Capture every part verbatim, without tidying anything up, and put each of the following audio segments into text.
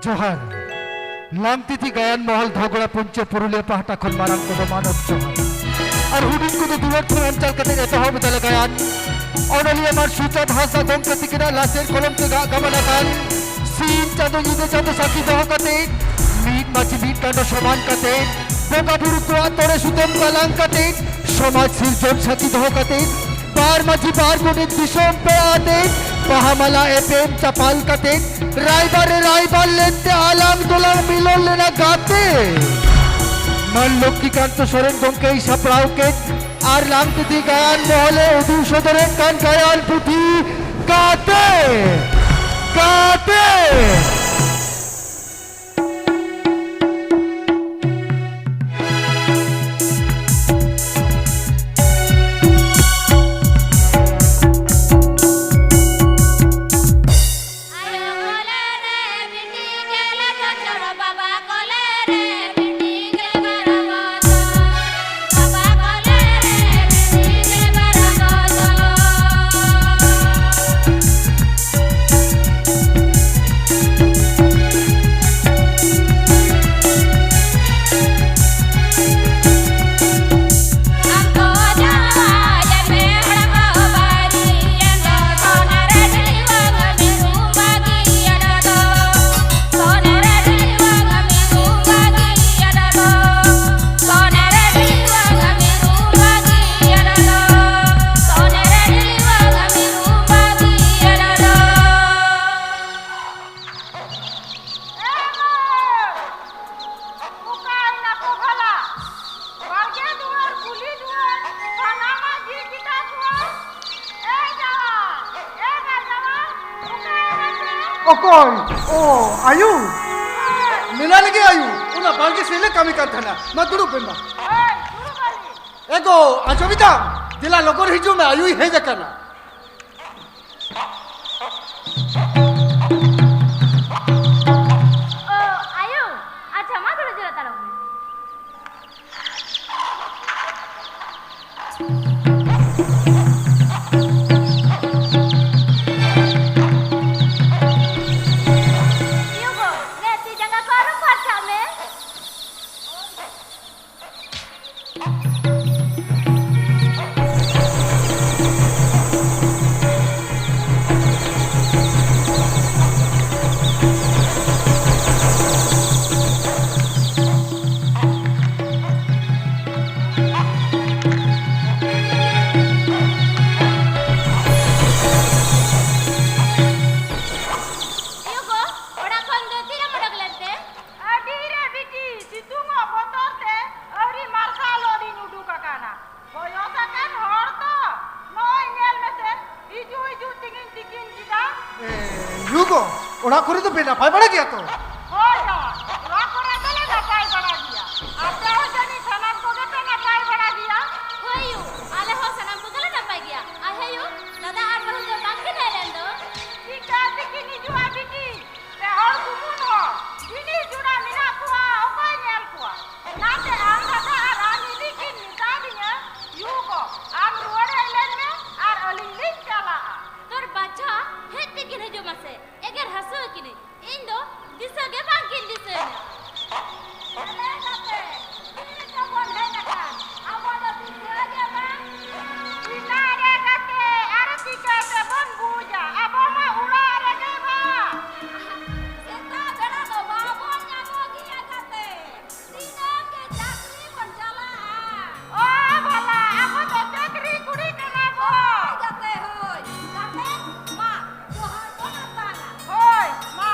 ᱡᱚᱦᱟᱨ᱾ ᱞᱟᱝᱛᱤᱛᱤ ᱜᱟᱭᱟᱱ ᱢᱚᱦᱚᱞ ᱫᱷᱚᱜᱽᱲᱟ ᱯᱩᱧᱪᱚ ᱯᱩᱨᱩᱞᱤᱭᱟᱹ ᱯᱟᱦᱴᱟ ᱠᱷᱚᱱ ᱢᱟᱨᱟᱝ ᱠᱚᱫᱚ ᱢᱟᱱᱚᱛ ᱡᱚᱦᱟᱨ᱾ ᱟᱨ ᱦᱩᱰᱤᱧ ᱠᱚᱫᱚ ᱫᱩᱞᱟᱹᱲ ᱛᱷᱚᱱ ᱮᱢ ᱪᱟᱞ ᱠᱟᱛᱮ ᱮᱛᱚᱦᱚᱵ ᱮᱫᱟᱞᱮ ᱜᱟᱭᱟᱱ᱾ ᱚᱱᱚᱞᱤᱭᱟᱹ ᱢᱟᱱ ᱥᱩᱪᱟᱸᱫᱽ ᱦᱟᱸᱥᱫᱟ ᱜᱚᱢᱠᱮ ᱛᱤᱠᱤᱱᱟᱜ ᱞᱟᱥᱮᱨ ᱠᱚᱞᱚᱢ ᱛᱮ ᱜᱟᱜ ᱜᱟᱵᱟᱱ ᱟᱠᱟᱱ ᱥᱤᱧ ᱪᱟᱸᱫᱚ ᱧᱤᱫᱟᱹ ᱪᱟᱸᱫᱚ ᱥᱟᱹᱠᱷᱤ ᱫᱚᱦᱚ ᱠᱟᱛᱮ, ᱢᱤᱫ ᱢᱟᱹᱡᱷᱤ ᱢᱤᱫ ᱰᱟᱸᱰᱚ ᱥᱚᱢᱟᱱ ᱠᱟᱛᱮ, ᱵᱚᱸᱜᱟ ᱵᱩᱨᱩ ᱠᱚᱣᱟᱜ ᱛᱚᱲᱮ ᱥᱩᱛᱟᱹᱢ ᱜᱟᱞᱟᱝ ᱠᱟᱛᱮ, ᱥᱚᱢᱟᱡᱽ ᱥᱤᱨᱡᱚᱱ ᱥᱟᱹᱠᱷᱤ ᱫᱚᱦᱚ ᱠᱟᱛᱮ, ᱵᱟᱨ ᱢᱟᱹᱡᱷᱤ ᱵᱟᱨ ᱜᱚᱰᱮᱛ ᱫᱤᱥᱚᱢ ᱯᱮ ᱟᱛᱮ, ᱵᱟᱦᱟ ᱢᱟᱞᱟ ᱮᱯᱮᱢ ᱪᱟᱯᱟᱞ ᱠᱟᱛᱮ, ᱨᱟᱭᱵᱟᱨ ᱨᱮ ᱨᱟᱭᱵᱟᱨ ᱞᱮᱱᱛᱮ ᱟᱞᱟᱝ ᱫᱚᱞᱟᱝ ᱢᱤᱞᱚᱱ ᱞᱮᱱᱟ ᱜᱟᱛᱮ᱾ ᱢᱟᱱ ᱞᱚᱠᱠᱷᱤᱠᱟᱱᱛᱚ ᱥᱚᱨᱮᱱ ᱜᱚᱢᱠᱮᱭ ᱥᱟᱯᱲᱟᱣ ᱠᱮᱫ ᱟᱨ ᱞᱟᱝᱛᱤᱛᱤ ᱜᱟᱭᱟᱱ ᱢᱚᱦᱚᱞᱮ ᱩᱫᱩᱜ ᱥᱚᱫᱚᱨᱮᱫ ᱠᱟᱱ ᱜᱟᱭᱟᱱ ᱯᱩᱛᱷᱤ ᱜᱟᱛᱮ, ᱜᱟᱛᱮ᱾ ᱚᱠᱟᱭ ᱱᱟᱠᱚ ᱵᱷᱟᱞᱟ? ᱵᱟᱲᱜᱮ ᱫᱩᱣᱟᱹᱨ, ᱠᱩᱞᱦᱤ ᱫᱩᱣᱟᱹᱨ, ᱥᱟᱱᱟᱢᱟᱜ ᱡᱷᱤᱡ ᱜᱮᱛᱟ ᱠᱚᱣᱟ᱾ ᱮ ᱡᱟᱶᱟᱭ, ᱮ ᱜᱟᱭ ᱡᱟᱶᱟᱭ, ᱚᱠᱟᱭ ᱱᱟᱠᱚ? ᱚᱠᱚᱭ? ᱚ, ᱟᱭᱩ? ᱦᱮᱸ᱾ ᱢᱮᱱᱟ ᱞᱮᱜᱮ ᱟᱭᱩ, ᱚᱱᱟ ᱵᱟᱲᱜᱮ ᱥᱮᱫ ᱞᱮ ᱠᱟᱹᱢᱤ ᱠᱟᱱ ᱛᱟᱦᱮᱱᱟ᱾ ᱢᱟ ᱫᱩᱲᱩᱵ ᱵᱮᱱ ᱢᱟ᱾ ᱦᱳᱭ, ᱫᱩᱲᱩᱵ ᱟᱹᱞᱤᱧ᱾ ᱮ ᱜᱚ, ᱟᱸᱡᱚᱢ ᱮᱫᱟᱢ? ᱫᱮᱞᱟ ᱞᱚᱜᱚᱱ ᱦᱤᱡᱩᱜ ᱢᱮ, ᱟᱭᱩᱭ ᱦᱮᱡ ᱟᱠᱟᱱᱟ᱾ ᱚ, ᱟᱭᱳ, ᱟᱪᱪᱷᱟ, ᱢᱟ ᱛᱚᱵᱮ ᱡᱤᱨᱟᱹᱜ ᱦᱟᱛᱟᱲᱚᱜ ᱢᱮ᱾ ᱤᱭᱟᱹ ᱜᱚ, ᱚᱲᱟᱜ ᱠᱚᱨᱮ ᱫᱚ ᱯᱮ ᱱᱟᱯᱟᱭ ᱵᱟᱲᱟ ᱜᱮᱭᱟ ᱛᱚ? ᱦᱳᱭ, ᱦᱳᱭ, ᱱᱚᱣᱟ ᱠᱚᱨᱮ ᱫᱚᱞᱮ ᱱᱟᱯᱟᱭ ᱵᱟᱲᱟ ᱜᱮᱭᱟ᱾ ᱟᱯᱮ ᱦᱚᱸ ᱡᱟᱹᱱᱤᱡ ᱥᱟᱱᱟᱢ ᱠᱚᱜᱮ ᱯᱮ ᱱᱟᱯᱟᱭ ᱵᱟᱲᱟ ᱜᱮᱭᱟ? ᱦᱳᱭ ᱭᱩ, ᱟᱞᱮ ᱦᱚᱸ ᱥᱟᱱᱟᱢ ᱠᱚᱜᱮ ᱞᱮ ᱱᱟᱯᱟᱭ ᱜᱮᱭᱟ᱾ ᱟᱨ ᱦᱮᱸ ᱭᱩ, ᱫᱟᱫᱟ ᱟᱨ ᱵᱟᱹᱦᱩ ᱫᱚ ᱵᱟᱝ ᱠᱤᱱ ᱦᱮᱡ ᱞᱮᱱ ᱫᱚ? ᱪᱤᱠᱟᱹ ᱛᱮᱠᱤᱱ ᱦᱤᱡᱩᱜᱼᱟ ᱵᱤᱴᱤ? ᱯᱮ ᱦᱚᱲ ᱠᱩᱢᱩᱱ ᱦᱚᱲ, ᱛᱤᱱᱤᱥ ᱡᱚᱲᱟ ᱢᱮᱱᱟᱜ ᱠᱚᱣᱟ, ᱚᱠᱚᱭ ᱧᱮᱞ ᱠᱚᱣᱟ? ᱚᱱᱟᱛᱮ ᱟᱢ ᱫᱟᱫᱟ ᱟᱨ ᱟᱢ ᱦᱤᱞᱤ ᱠᱤᱱ ᱢᱮᱛᱟ ᱫᱤᱧᱟ, ᱭᱩ ᱜᱚ, ᱟᱢ ᱨᱩᱣᱟᱹᱲ ᱦᱮᱡ ᱞᱮᱱ ᱢᱮ ᱟᱨ ᱟᱹᱞᱤᱧ ᱞᱤᱧ ᱪᱟᱞᱟᱜᱼᱟ᱾ ᱛᱚᱨ ᱵᱟᱪᱷᱟ, ᱦᱮᱡ ᱛᱮᱠᱤᱱ ᱦᱤᱡᱩᱜ ᱢᱟᱥᱮ, ᱮᱜᱮᱨ ᱦᱟᱹᱥᱩ ᱟᱹᱠᱤᱱᱟᱹᱧ᱾ ᱤᱧ ᱫᱚ ᱫᱤᱥᱟᱹ ᱜᱮ ᱵᱟᱝ ᱠᱤᱱ ᱫᱤᱥᱟᱹᱧᱟ᱾ ᱮᱞᱮ ᱜᱟᱛᱮ, ᱛᱤ ᱨᱮᱪᱚ ᱵᱚᱱ ᱦᱮᱡ ᱟᱠᱟᱱ? ᱟᱵᱚ ᱫᱚ ᱫᱤᱥᱟᱹ ᱜᱮ ᱵᱟᱝ᱾ ᱪᱮᱫᱟᱜ ᱨᱮ ᱜᱟᱛᱮ, ᱟᱨ ᱪᱤᱠᱟᱹ ᱛᱮᱵᱚᱱ ᱵᱩᱡᱟ? ᱟᱵᱚ ᱢᱟ ᱚᱲᱟᱜ ᱨᱮᱜᱮ ᱵᱟᱝ᱾ ᱥᱮᱛᱟᱜ ᱵᱮᱲᱟ ᱫᱚ ᱵᱟᱵᱚᱱ ᱧᱟᱢᱚᱜ ᱜᱮᱭᱟ ᱜᱟᱛᱮ᱾ ᱫᱤᱱᱟᱹᱢ ᱜᱮ ᱪᱟᱹᱠᱨᱤ ᱵᱚᱱ ᱪᱟᱞᱟᱜᱼᱟ᱾ ᱚ ᱵᱷᱟᱞᱟ, ᱟᱵᱚ ᱫᱚ ᱪᱟᱹᱠᱨᱤ ᱠᱩᱲᱤ ᱠᱟᱱᱟ ᱵᱚ᱾ ᱦᱳᱭ ᱜᱟᱛᱮ, ᱦᱳᱭ᱾ ᱜᱟᱛᱮ, ᱢᱟ, ᱡᱚᱦᱟᱨ ᱵᱚᱱ ᱟᱛᱟᱝᱟ᱾ ᱦᱳᱭ, ᱢᱟ᱾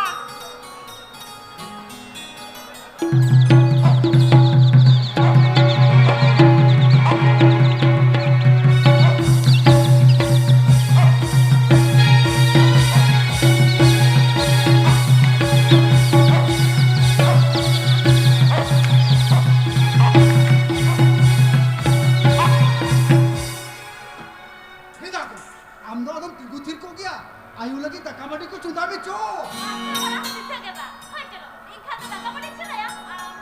ᱦᱮᱸ ᱫᱟᱫᱟ, ᱟᱢ ᱫᱚ ᱟᱫᱚᱢ ᱛᱤᱸᱜᱩ ᱛᱷᱤᱨ ᱠᱚᱜ ᱜᱮᱭᱟ? ᱟᱭᱳ ᱞᱟᱹᱜᱤᱫ ᱫᱟᱠᱟ ᱢᱟᱹᱰᱤ ᱠᱚ ᱪᱚᱸᱫᱟ ᱢᱮ ᱪᱚ᱾ ᱟᱢ ᱫᱚ ᱚᱲᱟᱜ ᱫᱤᱥᱟᱹ ᱜᱮ ᱵᱟᱝ᱾ ᱦᱳᱭ ᱪᱚᱞᱚ, ᱤᱧ ᱠᱷᱟᱱ ᱫᱚ ᱫᱟᱠᱟ ᱢᱟᱹᱰᱤᱧ ᱪᱚᱸᱫᱟᱭᱟ, ᱟᱢ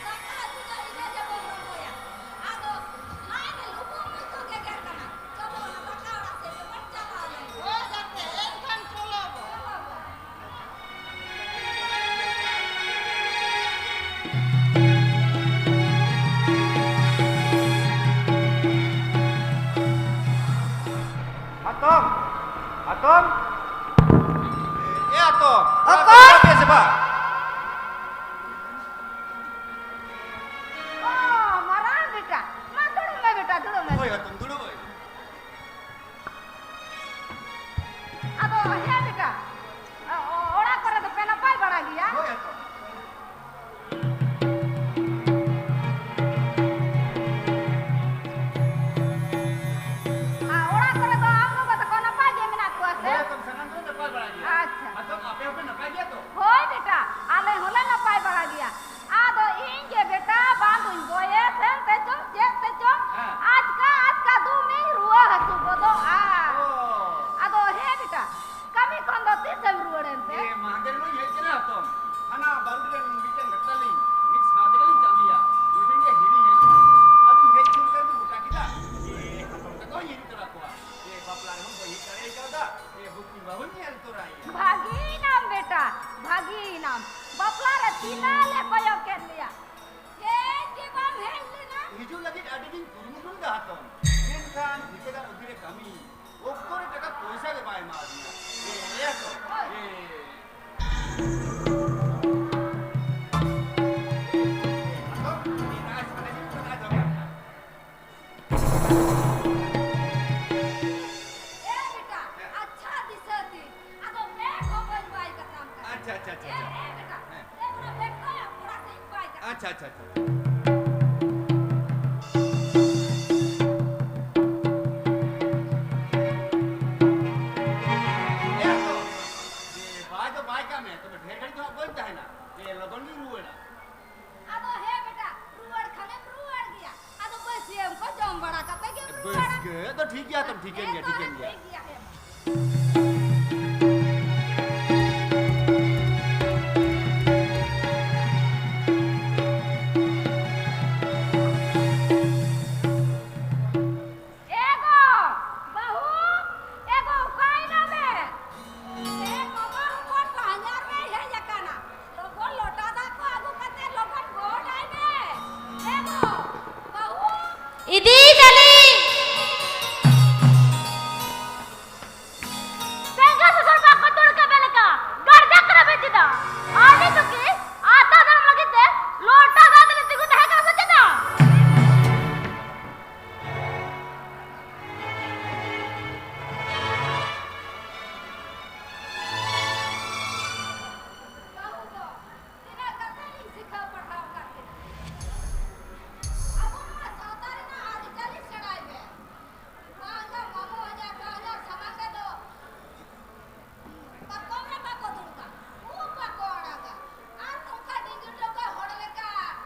ᱫᱟᱠᱟ ᱩᱛᱩ ᱫᱚ ᱤᱱᱟᱹ ᱜᱮᱵᱚᱱ ᱨᱚᱦᱚᱭᱟ᱾ ᱟᱫᱚ ᱦᱟᱭ ᱨᱮ, ᱞᱩᱵᱩᱜ ᱢᱩᱡ ᱠᱚ ᱜᱮᱜᱮᱨ ᱠᱟᱱᱟ᱾ ᱪᱚᱞᱚ, ᱚᱱᱟ ᱫᱟᱠᱟ ᱚᱲᱟᱜ ᱥᱮᱫ ᱜᱮᱵᱚᱱ ᱪᱟᱞᱟᱣ ᱞᱮᱱ ᱜᱮ᱾ ᱦᱳᱭ, ᱜᱟᱛᱮ, ᱮᱱᱠᱷᱟᱱ ᱪᱚᱞᱚ ᱵᱚᱱ᱾ ᱪᱚᱞᱚ ᱵᱚᱱ᱾ ᱦᱟᱛᱚᱢ! ᱦᱟᱛᱚᱢ! ᱮ ᱦᱟᱛᱚᱢ! ᱚᱠᱚᱭ? ᱚᱲᱟᱜ ᱠᱚ ᱥᱮ ᱵᱟᱝ? ᱚ, ᱢᱟᱨᱟᱝ ᱵᱮᱴᱟ, ᱢᱟ ᱫᱩᱲᱩᱵ ᱢᱮ ᱵᱮᱴᱟ, ᱫᱩᱲᱩᱵ ᱢᱮ᱾ ᱦᱳᱭ ᱦᱟᱛᱚᱢ, ᱫᱩᱲᱩᱵ ᱟᱹᱧ᱾ ᱟᱫᱚ ᱦᱮᱸ ᱵᱮᱴᱟ, ᱚ-, ᱚ-, ᱚᱲᱟᱜ ᱠᱚᱨᱮ ᱫᱚᱯᱮ ᱱᱟᱯᱟᱭ ᱵᱟᱲᱟ ᱜᱮᱭᱟ? ᱦᱳᱭ ᱦᱟᱛᱚᱢ᱾ ᱟᱨ ᱚᱲᱟᱜ ᱠᱚᱨᱮ ᱫᱚ ᱟᱢ ᱜᱚᱜᱚ ᱛᱟᱠᱚ ᱱᱟᱯᱟᱭ ᱜᱮ ᱢᱮᱱᱟᱜ ᱠᱚᱣᱟ ᱥᱮ? ᱦᱳᱭ ᱦᱟᱛᱚᱢ, ᱥᱟᱱᱟᱢ ᱠᱚ ᱱᱟᱯᱟᱭ ᱵᱟᱲᱟ ᱜᱮᱭᱟ᱾ ᱟᱪᱪᱷᱟ᱾ ᱦᱟᱛᱚᱢ, ᱟᱯᱮ ᱦᱚᱸᱯᱮ ᱱᱟᱯᱟᱭ ᱜᱮᱭᱟ ᱛᱚ? ᱦᱳᱭ ᱵᱮᱴᱟ, ᱟᱞᱮ ᱦᱚᱸᱞᱮ ᱱᱟᱯᱟᱭ ᱵᱟᱲᱟ ᱜᱮᱭᱟ᱾ ᱟᱫᱚ ᱤᱧ ᱜᱮ ᱵᱮᱴᱟ, ᱵᱟᱝ ᱫᱩᱧ ᱵᱚᱭᱮᱥ ᱮᱱ ᱛᱮᱪᱚᱝ ᱪᱮᱫ ᱛᱮᱪᱚᱝ, ᱦᱮᱸ᱾ ᱟᱪᱠᱟ ᱟᱪᱠᱟ ᱫᱚᱢᱮᱧ ᱨᱩᱣᱟᱹ ᱦᱟᱹᱥᱩ ᱜᱚᱫᱚᱜᱼᱟ᱾ ᱚ᱾ ᱟᱫᱚ ᱦᱮᱸ ᱵᱮᱴᱟ, ᱠᱟᱹᱢᱤ ᱠᱷᱚᱱ ᱫᱚ ᱛᱤᱥᱮᱢ ᱨᱩᱣᱟᱹᱲ ᱮᱱ ᱛᱮ? ᱮ, ᱢᱟᱦᱫᱮᱨ ᱦᱤᱞᱳᱜ ᱤᱧ ᱦᱮᱡ ᱠᱟᱱᱟ ᱦᱟᱛᱚᱢ᱾ ᱦᱟᱱᱟ ᱵᱟᱨᱩᱰᱤ ᱨᱮᱱ ᱢᱤᱫᱴᱮᱱ ᱜᱟᱛᱮ ᱛᱟᱞᱤᱧ, ᱢᱤᱫ ᱥᱟᱶ ᱛᱮᱜᱮ ᱞᱤᱧ ᱠᱟᱹᱢᱤᱭᱟ᱾ ᱩᱱᱤ ᱴᱷᱮᱱ ᱜᱮ ᱦᱤᱨᱤᱧ ᱦᱮᱡ ᱞᱮᱱᱟ᱾ ᱟᱫᱚᱧ ᱦᱮᱡ ᱥᱩᱨ ᱠᱟᱛᱮ ᱜᱚᱴᱟ ᱠᱮᱫᱟ᱾ ᱮ, ᱦᱟᱛᱚᱢ ᱛᱟᱠᱚ ᱦᱚᱸᱧ ᱦᱤᱨᱤ ᱛᱚᱨᱟ ᱠᱚᱣᱟ᱾ ᱮ, ᱵᱟᱯᱞᱟ ᱨᱮᱦᱚᱸ ᱵᱟᱹᱧ ᱦᱮᱡ ᱫᱟᱲᱮ ᱠᱟᱣᱫᱟ᱾ ᱮ, ᱵᱟᱹᱦᱩᱧ ᱧᱮᱞ ᱛᱚᱨᱟᱭᱮᱭᱟ᱾ ᱵᱷᱟᱹᱜᱤᱭᱮᱱᱟᱢ ᱵᱮᱴᱟ, ᱵᱷᱟᱹᱜᱤᱭᱮᱱᱟᱢ᱾ ᱵᱟᱯᱞᱟ ᱨᱮ ᱛᱤᱱᱟᱹᱜ ᱞᱮ ᱠᱚᱭᱚᱜ ᱠᱮᱫ ᱢᱮᱭᱟ, ᱦᱮᱡ ᱜᱮ ᱵᱟᱢ ᱦᱮᱡ ᱞᱮᱱᱟ᱾ ᱦᱤᱡᱩᱜ ᱞᱟᱹᱜᱤᱫ ᱟᱹᱰᱤ ᱜᱤᱧ ᱠᱩᱨᱩᱢᱩᱴᱩ ᱞᱮᱫᱟ ᱦᱟᱛᱚᱢ, ᱢᱮᱱᱠᱷᱟᱱ ᱱᱤᱛᱚᱜᱟᱜ ᱚᱫᱷᱤᱨᱮ ᱠᱟᱹᱢᱤ ᱚᱠᱛᱚ ᱨᱮ ᱴᱟᱠᱟ ᱯᱚᱭᱥᱟ ᱜᱮ ᱵᱟᱭ ᱮᱢᱟ ᱫᱤᱧᱟ᱾ ᱮ, ᱮ ᱦᱟᱛᱚᱢ, ᱮ᱾ ᱦᱟᱛᱚᱢ, ᱤᱧ ᱟᱡ ᱥᱟᱱᱟᱭᱤᱧ ᱠᱟᱱᱟ ᱡᱚᱢ᱾ ᱮ ᱵᱮᱴᱟ, ᱟᱪᱪᱷᱟ ᱫᱤᱥᱟᱹ ᱛᱤᱧ, ᱟᱫᱚ ᱵᱮᱜᱽ ᱦᱚᱸ ᱵᱟᱹᱧ ᱵᱟᱭ ᱠᱟᱛᱟᱢ ᱠᱟᱱᱟ᱾ ᱟᱪᱪᱷᱟ, ᱟᱪᱪᱷᱟ, ᱟᱪᱪᱷᱟ, ᱮ, ᱟᱪᱪᱷᱟ᱾ ᱮ ᱵᱮᱴᱟ, ᱦᱮᱸ᱾ ᱫᱮ ᱚᱱᱟ ᱵᱮᱜᱽ ᱠᱚ ᱚᱲᱟᱜ ᱟᱪᱪᱷᱟ, ᱟᱪᱪᱷᱟ, ᱟᱪᱪᱷᱟ᱾ ᱮ ᱦᱚᱯᱚᱱ, ᱮ, ᱵᱟᱭ ᱫᱚ ᱵᱟᱭ ᱠᱟᱜ ᱢᱮ, ᱛᱚᱵᱮ ᱰᱷᱮᱨ ᱜᱷᱟᱹᱲᱤᱡ ᱫᱚ ᱦᱟᱸᱜ ᱵᱟᱹᱧ ᱛᱟᱦᱮᱱᱟ᱾ ᱮ, ᱞᱚᱜᱚᱱ ᱜᱤᱧ ᱨᱩᱣᱟᱹᱲᱟ᱾ ᱟᱫᱚ ᱦᱮᱸ ᱵᱮᱴᱟ, ᱨᱩᱣᱟᱹᱲ ᱠᱷᱟᱱᱮᱢ ᱨᱩᱣᱟᱹᱲ ᱜᱮᱭᱟ᱾ ᱟᱫᱚ ᱵᱟᱹᱥᱭᱟᱹᱢ ᱠᱚ ᱡᱚᱢ ᱵᱟᱲᱟ ᱠᱟᱛᱮ ᱜᱮᱢ ᱨᱩᱣᱟᱹᱲᱟ᱾ ᱵᱟᱹᱥᱭᱟᱹᱢ ᱫᱚ ᱴᱷᱤᱠ ᱜᱮᱭᱟ, ᱛᱚ ᱴᱷᱤᱠᱟᱹᱱ ᱜᱮᱭᱟ, ᱦᱮᱸ ᱛᱚ, ᱴᱷᱤᱠᱟᱹᱱ ᱜᱮᱭᱟ᱾ ᱴᱷᱤᱠ ᱜᱮᱭᱟ, ᱦᱮᱸ᱾ ᱮ ᱜᱚ, ᱵᱟᱹᱦᱩ, ᱮ ᱜᱚ, ᱚᱠᱟᱭᱮᱱᱟ ᱵᱮᱱ? ᱮ ᱵᱟᱵᱟ, ᱦᱚᱯᱚᱱ ᱯᱟᱸᱡᱟ ᱨᱮᱭ ᱦᱮᱡ ᱟᱠᱟᱱᱟ᱾ ᱞᱚᱜᱚᱱ ᱞᱚᱴᱟ ᱫᱟᱜ ᱠᱚ ᱟᱹᱜᱩ ᱠᱟᱛᱮ ᱞᱚᱜᱚᱱ ᱜᱚᱦᱚᱲᱟᱭ ᱢᱮ᱾ ᱮ ᱜᱚ, ᱵᱟᱹᱦᱩ᱾ ᱤᱫᱤᱭᱮᱫᱟᱞᱤᱧ᱾ ᱥᱮᱸᱜᱮᱞ ᱥᱩᱥᱟᱹᱨ ᱵᱟᱝ ᱠᱚ ᱫᱟᱹᱲ ᱠᱟᱜ ᱵᱮᱱ ᱞᱮᱠᱟ ᱜᱟᱨᱡᱟ ᱠᱟᱱᱟ ᱵᱮᱱ ᱪᱮᱫᱟᱜ? ᱟᱹᱞᱤᱧ ᱫᱚ ᱠᱤ ᱟᱛᱟ ᱫᱟᱨᱟᱢ ᱞᱟᱹᱜᱤᱫ ᱛᱮ ᱞᱚᱴᱟ ᱫᱟᱜ ᱛᱮᱞᱤᱧ ᱛᱤᱸᱜᱩ ᱛᱟᱦᱮᱸ ᱠᱟᱱᱟ ᱥᱮ ᱪᱮᱫᱟᱜ? ᱵᱟᱹᱦᱩ ᱫᱚ ᱛᱤᱱᱟᱹᱜ ᱠᱟᱛᱮ ᱞᱤᱧ ᱥᱤᱠᱷᱟᱹᱣ ᱯᱟᱲᱦᱟᱣ ᱟᱠᱟᱫ ᱵᱤᱱᱟ? ᱟᱵᱚ ᱱᱚᱣᱟ ᱥᱟᱶᱛᱟ ᱨᱮᱱᱟᱜ ᱟᱹᱨᱤᱪᱟᱹᱞᱤ ᱥᱮᱬᱟᱭ ᱵᱮᱱ᱾ ᱵᱟᱝᱟ ᱵᱟᱹᱵᱩ, ᱦᱚᱧᱦᱟᱨ ᱦᱚᱧᱦᱟᱨ ᱥᱟᱢᱟᱝ ᱨᱮᱫᱚ ᱯᱟᱨᱠᱚᱢ ᱨᱮ ᱵᱟᱠᱚ ᱫᱩᱲᱩᱵᱟ, ᱩᱵ ᱵᱟᱠᱚ ᱟᱲᱟᱜᱟ᱾ ᱟᱨ ᱱᱚᱝᱠᱟ ᱰᱤᱝᱜᱤ ᱰᱚᱸᱜᱟ ᱦᱚᱲ ᱞᱮᱠᱟ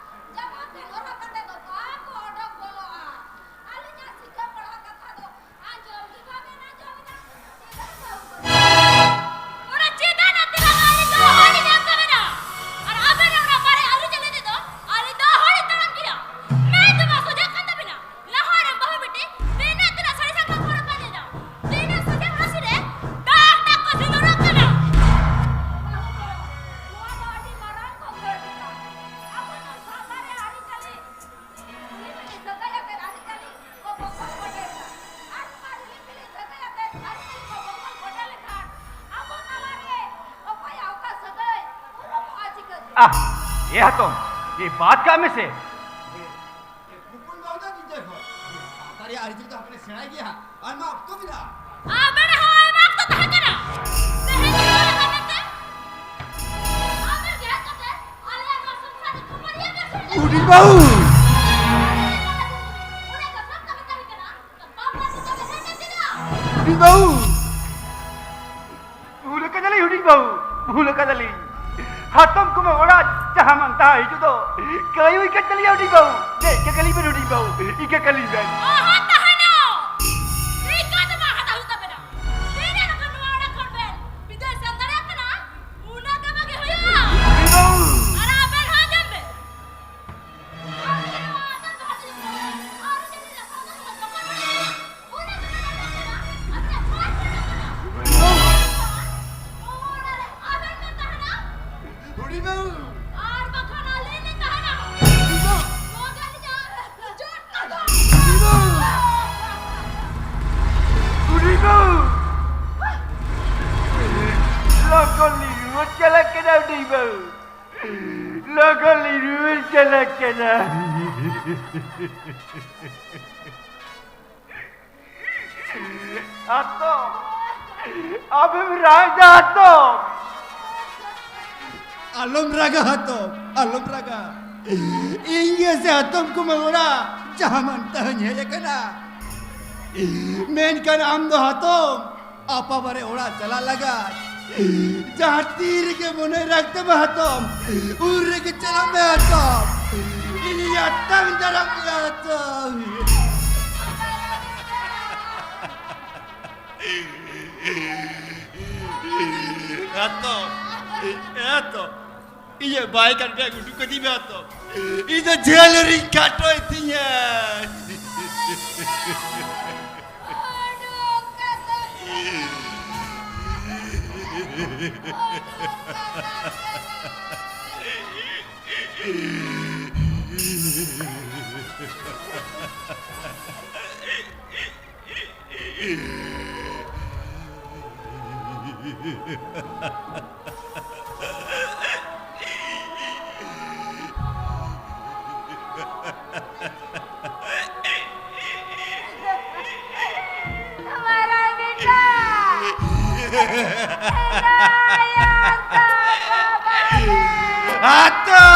ᱡᱟᱢᱟ ᱯᱮᱱ ᱦᱚᱨᱚᱜ ᱠᱟᱛᱮ ᱫᱚ ᱵᱟᱠᱚ ᱚᱰᱚᱠ ᱵᱚᱞᱚᱜᱼᱟ᱾ ᱟᱹᱞᱤᱧᱟᱜ ᱥᱤᱠᱷᱟᱹ ᱯᱟᱲᱦᱟᱣ ᱠᱟᱛᱷᱟ ᱫᱚ ᱟᱸᱡᱚᱢ ᱜᱮ ᱵᱟᱵᱮᱱ ᱟᱸᱡᱚᱢ ᱮᱫᱟ᱾ ᱪᱮᱫᱟᱜ ᱵᱟᱹᱦᱩ ᱠᱚᱫᱚ? ᱚᱱᱟ ᱪᱮᱫᱟᱜ ᱱᱟᱛᱮ ᱞᱟᱜᱟ ᱟᱹᱞᱤᱧ ᱫᱚ ᱦᱚᱲ ᱞᱤᱧ ᱟᱸᱡᱚᱢ ᱮᱫᱟ᱾ ᱟᱨ ᱟᱵᱮᱱᱟᱜ ᱚᱱᱟ ᱵᱟᱨᱦᱮ ᱟᱹᱨᱤᱪᱟᱹᱞᱤ ᱛᱮᱫᱚ ᱟᱹᱞᱤᱧ ᱫᱚ ᱦᱚᱲ ᱞᱤᱧ ᱛᱟᱲᱟᱢ ᱜᱮᱭᱟ᱾ ᱢᱮᱫ ᱫᱚ ᱵᱟᱝ ᱥᱚᱡᱷᱮᱜ ᱠᱟᱱ ᱛᱟᱵᱮᱱᱟ᱾ ᱞᱟᱦᱟ ᱨᱮᱱ ᱵᱟᱹᱦᱩ ᱵᱤᱴᱤ ᱛᱤᱱᱟᱹᱜ ᱛᱤᱱᱟᱹᱜ ᱥᱟᱹᱲᱤ ᱥᱟᱯᱷᱟ ᱦᱚᱨᱚᱜ ᱵᱟᱸᱫᱮᱭᱮᱫᱟ, ᱛᱤᱱᱟᱹᱜ ᱥᱟᱡᱟᱣ ᱦᱚᱨᱚᱜ ᱨᱮ ᱫᱟᱜ ᱫᱟᱜ ᱠᱚ ᱥᱤᱸᱫᱩᱨᱚᱜ ᱠᱟᱱᱟ᱾ ᱵᱟᱹᱦᱩ ᱠᱚ, ᱱᱚᱣᱟ ᱫᱚ ᱟᱹᱰᱤ ᱢᱟᱨᱟᱝ ᱠᱚ ᱜᱷᱟᱹᱴ ᱮᱫᱟ᱾ ᱟᱵᱚ ᱱᱚᱣᱟ ᱥᱟᱶᱛᱟ ᱨᱮ ᱟᱹᱨᱤᱪᱟᱹᱞᱤ ᱨᱤᱞᱤᱵᱤᱞᱤ ᱥᱟᱹᱜᱟᱹᱭ ᱟᱛᱮᱫ ᱟᱹᱨᱤᱪᱟᱹᱞᱤ ᱠᱚ ᱵᱚᱠᱚᱞ ᱵᱚᱰᱮ ᱮᱫᱟ᱾ ᱟᱨ ᱱᱚᱣᱟ ᱨᱤᱞᱤᱵᱤᱞᱤ ᱥᱟᱹᱜᱟᱹᱭ ᱟᱛᱮᱫ ᱟᱹᱨᱤᱪᱟᱹᱞᱤ ᱠᱚ ᱵᱚᱠᱚᱞ ᱵᱚᱰᱮ ᱞᱮᱠᱷᱟᱱ ᱟᱵᱚ ᱛᱟᱞᱟᱨᱮ ᱚᱠᱚᱭᱟᱜ ᱚᱠᱟ ᱥᱟᱹᱜᱟᱹᱭ ᱩᱨᱩᱢᱚᱜᱼᱟ ᱪᱤᱠᱟᱹᱛᱮ? ᱟᱦ, ᱮ ᱦᱟᱛᱚᱢ, ᱮ ᱵᱟᱫ ᱠᱟᱜ ᱢᱮᱥᱮ᱾ ᱦᱚᱯᱚᱱ ᱵᱟ ᱚᱱᱟ ᱜᱤᱫᱟᱹᱨ ᱦᱚᱲ᱾ ᱥᱟᱶᱛᱟ ᱨᱮᱭᱟᱜ ᱟᱹᱨᱤᱪᱟᱹᱞᱤ ᱫᱚ ᱦᱟᱯᱮ ᱞᱮ ᱥᱮᱬᱟᱭ ᱜᱮᱭᱟ᱾ ᱟᱭᱢᱟ ᱚᱠᱛᱚ ᱢᱮᱱᱟᱜᱼᱟ᱾ ᱟᱵᱮᱱ ᱦᱚᱸ ᱟᱭᱢᱟ ᱚᱠᱛᱚ ᱛᱟᱦᱮᱸ ᱠᱟᱱᱟ᱾ ᱛᱮᱦᱮᱧ ᱪᱮᱫ ᱞᱮᱠᱟ ᱢᱮᱱᱛᱮ? ᱟᱵᱮᱱ ᱜᱮ ᱦᱮᱡ ᱠᱟᱛᱮ ᱟᱞᱮᱭᱟᱜ ᱱᱚᱣᱟ ᱥᱚᱝᱥᱟᱨ ᱨᱮ ᱠᱷᱟᱹᱯᱟᱹᱨᱤᱭᱟᱹ ᱦᱩᱰᱤᱧ ᱵᱟᱹᱦᱩ! ᱦᱩᱰᱤᱧ ᱵᱟᱹᱦᱩ! ᱵᱷᱩᱞ ᱟᱠᱟᱫᱟᱞᱤᱧ ᱦᱩᱰᱤᱧ ᱵᱟᱹᱦᱩ, ᱵᱷᱩᱞ ᱟᱠᱟᱫᱟᱞᱤᱧ᱾ ᱦᱟᱛᱚᱢ ᱠᱩᱢᱟᱹᱝ ᱚᱲᱟᱜ ᱡᱟᱦᱟᱸ ᱢᱟᱱ ᱛᱟᱦᱟᱸ ᱦᱤᱡᱩᱜ ᱫᱚ ᱠᱟᱹᱭᱩ ᱤᱠᱟᱹ ᱛᱟᱹᱞᱤᱧᱟ ᱦᱩᱰᱤᱧ ᱵᱟᱹᱦᱩ᱾ ᱫᱮ, ᱤᱠᱟᱹ ᱠᱟᱹᱞᱤᱧ ᱵᱮᱱ ᱦᱩᱰᱤᱧ ᱵᱟᱹᱦᱩ, ᱤᱠᱟᱹ ᱠᱟᱹᱞᱤᱧ ᱵᱮᱱ᱾ ᱚᱦᱚ, ᱛᱟᱦᱮᱱᱟ᱾ ᱤᱠᱟᱹ ᱫᱚ ᱵᱟᱝ ᱦᱟᱛᱟᱣ ᱦᱩᱭᱩᱜ ᱛᱟᱵᱮᱱᱟ᱾ ᱛᱤᱨᱮ ᱱᱚᱝᱠᱟ ᱱᱚᱣᱟ ᱚᱲᱟᱜ ᱠᱷᱚᱱ ᱵᱮᱱ ᱵᱤᱫᱟᱹᱭ ᱥᱮᱱ ᱫᱟᱲᱮᱭᱟᱜ ᱠᱟᱱᱟ, ᱩᱱᱟᱹᱜ ᱜᱮ ᱵᱷᱟᱜᱮ ᱦᱩᱭᱩᱜᱼᱟ᱾ ᱦᱩᱰᱤᱧ ᱵᱟᱹᱦᱩ᱾ ᱟᱨ ᱟᱵᱮᱱ ᱦᱚᱸ ᱟᱸᱡᱚᱢ ᱵᱮᱱ᱾ ᱦᱩᱰᱤᱧ ᱵᱟᱹᱵᱩ! ᱟᱨ ᱵᱟᱠᱷᱟᱱ ᱟᱹᱞᱤᱧ ᱞᱤᱧ ᱛᱟᱦᱮᱱᱟ᱾ ᱦᱩᱰᱤᱧ ᱵᱟᱹᱵᱩ! ᱱᱚᱣᱟ ᱫᱚ ᱟᱹᱞᱤᱧᱟᱜ ᱡᱚᱛᱚ ᱫᱚ᱾ ᱦᱩᱰᱤᱧ ᱵᱟᱹᱵᱩ! ᱦᱩᱰᱤᱧ ᱵᱟᱹᱵᱩ! ᱞᱚᱜᱚᱱ ᱞᱤᱧ ᱨᱩᱣᱟᱹᱲ ᱪᱟᱞᱟᱜ ᱠᱟᱱᱟ, ᱦᱩᱰᱤᱧ ᱵᱟᱹᱵᱩ᱾ ᱞᱚᱜᱚᱱ ᱞᱤᱧ ᱨᱩᱣᱟᱹᱲ ᱪᱟᱞᱟᱜ ᱠᱟᱱᱟ᱾ ᱦᱟᱛᱚᱢ, ᱟᱢᱮᱢ ᱨᱟᱜ ᱮᱫᱟ ᱦᱟᱛᱚᱢ? ᱟᱞᱚᱢ ᱨᱟᱜᱟ ᱦᱟᱛᱚᱢ, ᱟᱞᱚᱢ ᱨᱟᱜᱟ᱾ ᱤᱧ ᱜᱮ ᱥᱮ ᱦᱟᱛᱚᱢ ᱠᱩᱢᱟᱹᱝ ᱚᱲᱟᱜ ᱡᱟᱦᱟᱸ ᱢᱟᱱ ᱛᱟᱦᱟᱸᱧ ᱦᱮᱡ ᱟᱠᱟᱱᱟ᱾ ᱢᱮᱱᱠᱷᱟᱱ ᱟᱢ ᱫᱚ ᱦᱟᱛᱚᱢ, ᱟᱯᱟ ᱵᱟᱨᱮ ᱚᱲᱟᱜ ᱪᱟᱞᱟᱜ ᱞᱟᱜᱟᱫ ᱡᱟᱦᱟᱸ ᱛᱤ ᱨᱮᱜᱮ ᱢᱚᱱᱮ ᱨᱟᱜᱽ ᱛᱟᱢᱟ ᱦᱟᱛᱚᱢ, ᱩᱱ ᱨᱮᱜᱮ ᱪᱟᱞᱟᱜ ᱢᱮ ᱦᱟᱛᱚᱢ᱾ ᱤᱧᱤᱧ ᱟᱛᱟᱝ ᱫᱟᱨᱟᱢ ᱢᱮᱭᱟ ᱦᱟᱛᱚᱢ᱾ ᱦᱟᱛᱚᱢ, ᱦᱟᱛᱚᱢ᱾ ᱤᱧᱟᱹᱜ ᱵᱟᱭ ᱠᱟᱱ ᱵᱮᱜᱽ ᱩᱰᱩᱠ ᱠᱟᱹᱛᱤᱧ ᱢᱮ ᱦᱟᱛᱚᱢ᱾ ᱤᱧ ᱫᱚ ᱡᱮᱞ ᱨᱤᱧ ᱠᱷᱟᱴᱚᱭ ᱛᱤᱧᱟ᱾ हमारा बेटा। हमारा यार का बाबा। ᱟᱛᱳ!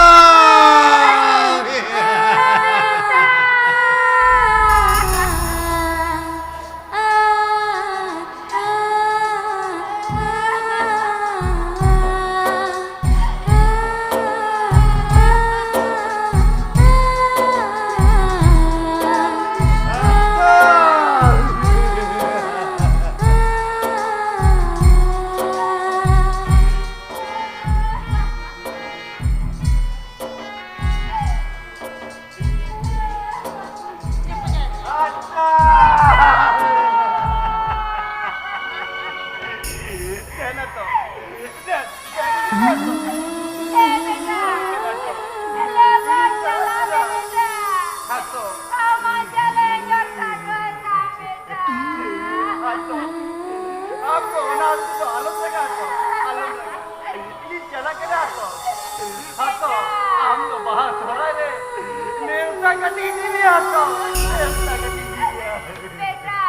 ᱵᱮᱴᱟ,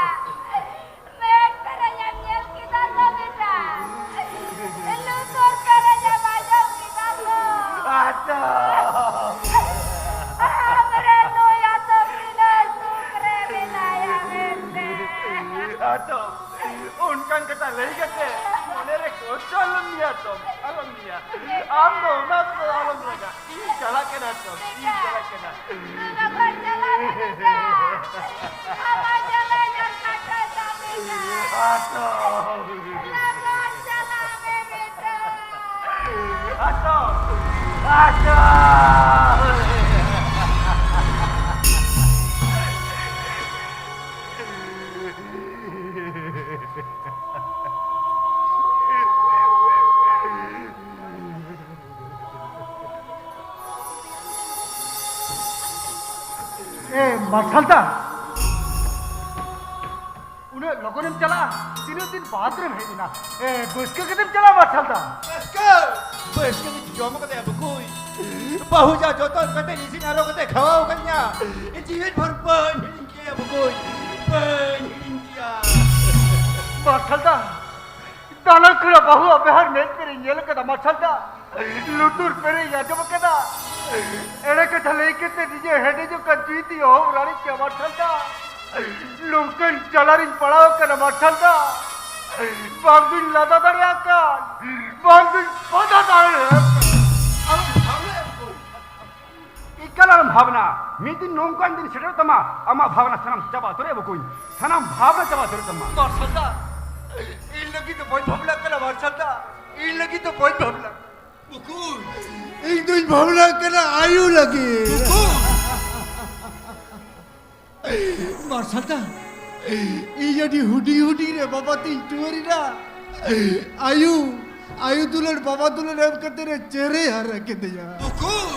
ᱢᱮᱫ ᱯᱮᱨᱮᱡ ᱮᱢ ᱧᱮᱞ ᱠᱮᱫᱟ ᱛᱚ ᱵᱮᱴᱟ? ᱞᱩᱛᱩᱨ ᱯᱮᱨᱮᱡ ᱮᱢ ᱟᱸᱡᱚᱢ ᱠᱮᱫᱟ ᱛᱚ? ᱟᱛᱚᱢ! ᱟᱢᱨᱮᱱ ᱱᱩᱭ ᱟᱛᱚᱢ ᱛᱤᱱᱟᱹᱜ ᱥᱩᱠ ᱨᱮ ᱢᱮᱱᱟᱭᱟ ᱢᱮᱱᱛᱮ᱾ ᱟᱛᱚᱢ, ᱚᱱᱠᱟᱱ ᱠᱟᱛᱷᱟ ᱞᱟᱹᱭ ᱠᱟᱛᱮ ᱢᱚᱱᱮ ᱨᱮ ᱠᱚᱥᱴᱚ ᱟᱞᱚᱢ ᱤᱭᱟᱹ ᱟᱛᱚᱢ, ᱟᱞᱚᱢ ᱤᱭᱟᱹ᱾ ᱟᱢ ᱫᱚ ᱚᱱᱟ ᱠᱚᱫᱚ ᱟᱞᱚᱢ ᱞᱟᱜᱟ᱾ ᱤᱧ ᱪᱟᱞᱟᱜ ᱠᱟᱱᱟ ᱛᱚ, ᱤᱧ ᱪᱟᱞᱟᱜ ᱠᱟᱱᱟ᱾ ᱱᱚᱰᱮ ᱠᱷᱚᱱ ᱪᱟᱞᱟᱜ ᱢᱮ ᱵᱮᱴᱟ᱾ ᱟᱢᱟᱜ ᱡᱟᱸᱜᱟ ᱧᱮᱞ ᱠᱟᱛᱮ ᱠᱟᱹᱢᱤ ᱢᱮ᱾ ᱟᱛᱚ᱾ ᱱᱚᱰᱮ ᱠᱷᱚᱱ ᱪᱟᱞᱟᱜ ᱢᱮ ᱵᱮᱴᱟ᱾ ᱟᱛᱚ᱾ ᱟᱛᱚ᱾ ᱮ, ᱢᱟᱨᱥᱟᱞ ᱫᱟ, ᱩᱱᱟᱹᱜ ᱞᱚᱜᱚᱱᱮᱢ ᱪᱟᱞᱟᱜᱼᱟ? ᱛᱤᱱᱟᱹᱜ ᱫᱤᱱ ᱵᱟᱫᱽ ᱨᱮᱢ ᱦᱮᱡ ᱮᱱᱟ? ᱮ, ᱵᱟᱹᱥᱠᱟᱹ ᱠᱟᱛᱮᱢ ᱪᱟᱞᱟᱜᱼᱟ, ᱢᱟᱨᱥᱟᱞ ᱫᱟ? ᱵᱟᱹᱥᱠᱟᱹ? ᱵᱟᱹᱥᱠᱟᱹ ᱫᱚ ᱡᱚᱢ ᱠᱟᱛᱮ ᱵᱟᱹᱠᱩᱭ᱾ ᱵᱟᱹᱦᱩ ᱡᱟ ᱡᱚᱛᱚᱱ ᱠᱟᱛᱮ ᱤᱥᱤᱱ ᱟᱨᱚ ᱠᱟᱛᱮ ᱠᱷᱟᱣᱟᱣ ᱠᱟᱫᱤᱧᱟ, ᱡᱤᱣᱤᱫ ᱵᱷᱳᱨ ᱵᱟᱹᱧ ᱦᱤᱲᱤᱧ ᱠᱮᱭᱟ ᱵᱟᱹᱠᱩᱭ, ᱵᱟᱹᱧ ᱦᱤᱲᱤᱧ ᱠᱮᱭᱟ᱾ ᱢᱟᱨᱥᱟᱞ ᱫᱟ, ᱫᱟᱱᱟᱝ ᱠᱷᱚᱱᱟᱜ ᱵᱟᱹᱦᱩᱣᱟᱜ ᱵᱮᱦᱟᱨ ᱢᱮᱫ ᱯᱮᱨᱮᱡ ᱧᱮᱞ ᱠᱟᱫᱟ ᱢᱟᱨᱥᱟᱞ ᱫᱟ, ᱞᱩᱛᱩᱨ ᱯᱮᱨᱮᱡ ᱟᱸᱡᱚᱢ ᱠᱟᱫᱟ᱾ ᱮᱲᱮ ᱠᱟᱛᱷᱟ ᱞᱟᱹᱭ ᱠᱟᱛᱮ ᱱᱤᱡᱮ ᱦᱮᱰᱮᱡᱚᱜ ᱠᱟᱱ ᱡᱤᱣᱤ ᱛᱤᱧ ᱚᱦᱚᱢ ᱨᱟᱲᱮᱡ ᱠᱮᱭᱟ ᱢᱟᱨᱥᱟᱞ ᱫᱟ᱾ ᱱᱚᱝᱠᱟᱱ ᱡᱟᱞᱟ ᱨᱤᱧ ᱯᱟᱲᱟᱣ ᱠᱟᱱᱟ ᱢᱟᱨᱥᱟᱞ ᱫᱟ, ᱵᱟᱝ ᱫᱩᱧ ᱞᱟᱸᱫᱟ ᱫᱟᱲᱮᱭᱟᱜ ᱠᱟᱱ, ᱵᱟᱝ ᱫᱩᱧ ᱯᱟᱫᱟ ᱫᱟᱲᱮᱭᱟᱜ ᱠᱟᱱ᱾ ᱟᱞᱚᱢ ᱵᱷᱟᱵᱽᱱᱟᱭᱟ ᱵᱚᱠᱚᱧ᱾ ᱮᱠᱟᱞ ᱟᱞᱚᱢ ᱵᱷᱟᱵᱽᱱᱟ, ᱢᱤᱫ ᱫᱤᱱ ᱱᱚᱝᱠᱟᱱ ᱫᱤᱱ ᱥᱮᱴᱮᱨᱚᱜ ᱛᱟᱢᱟ, ᱟᱢᱟᱜ ᱵᱷᱟᱵᱽᱱᱟ ᱥᱟᱱᱟᱢ ᱪᱟᱵᱟ ᱩᱛᱟᱹᱨᱚᱜᱼᱟ ᱵᱚᱠᱚᱧ, ᱥᱟᱱᱟᱢ ᱵᱷᱟᱵᱽᱱᱟ ᱪᱟᱵᱟ ᱩᱛᱟᱹᱨᱚᱜ ᱛᱟᱢᱟ᱾ ᱢᱟᱨᱥᱟᱞ ᱫᱟ, ᱤᱧ ᱞᱟᱹᱜᱤᱫ ᱫᱚ ᱵᱟᱹᱧ ᱵᱷᱟᱵᱽᱱᱟᱜ ᱠᱟᱱᱟ ᱢᱟᱨᱥᱟᱞ ᱫᱟ, ᱤᱧ ᱞᱟᱹᱜᱤᱫ ᱫᱚ ᱵᱟᱹᱧ ᱵᱷᱟᱵᱽᱱᱟ᱾ ᱩᱠᱩᱨ? ᱤᱧ ᱫᱩᱧ ᱵᱷᱟᱵᱽᱱᱟᱜ ᱠᱟᱱᱟ ᱟᱭᱩ ᱞᱟᱹᱜᱤᱫ᱾ ᱩᱠᱩᱨ? ᱢᱟᱨᱥᱟᱞ ᱫᱟ, ᱤᱧ ᱟᱹᱰᱤ ᱦᱩᱰᱤᱧ ᱦᱩᱰᱤᱧ ᱨᱮ ᱵᱟᱵᱟ ᱛᱤᱧ ᱴᱩᱣᱟᱹᱨ ᱮᱱᱟ᱾ ᱟᱭᱩ, ᱟᱭᱩ ᱫᱩᱞᱟᱹᱲ, ᱵᱟᱵᱟ ᱫᱩᱞᱟᱹᱲ ᱮᱢ ᱠᱟᱛᱮ ᱨᱮ ᱪᱮᱨᱮ ᱦᱟᱨᱟ ᱠᱮᱫᱮᱭᱟ᱾ ᱩᱠᱩᱨ?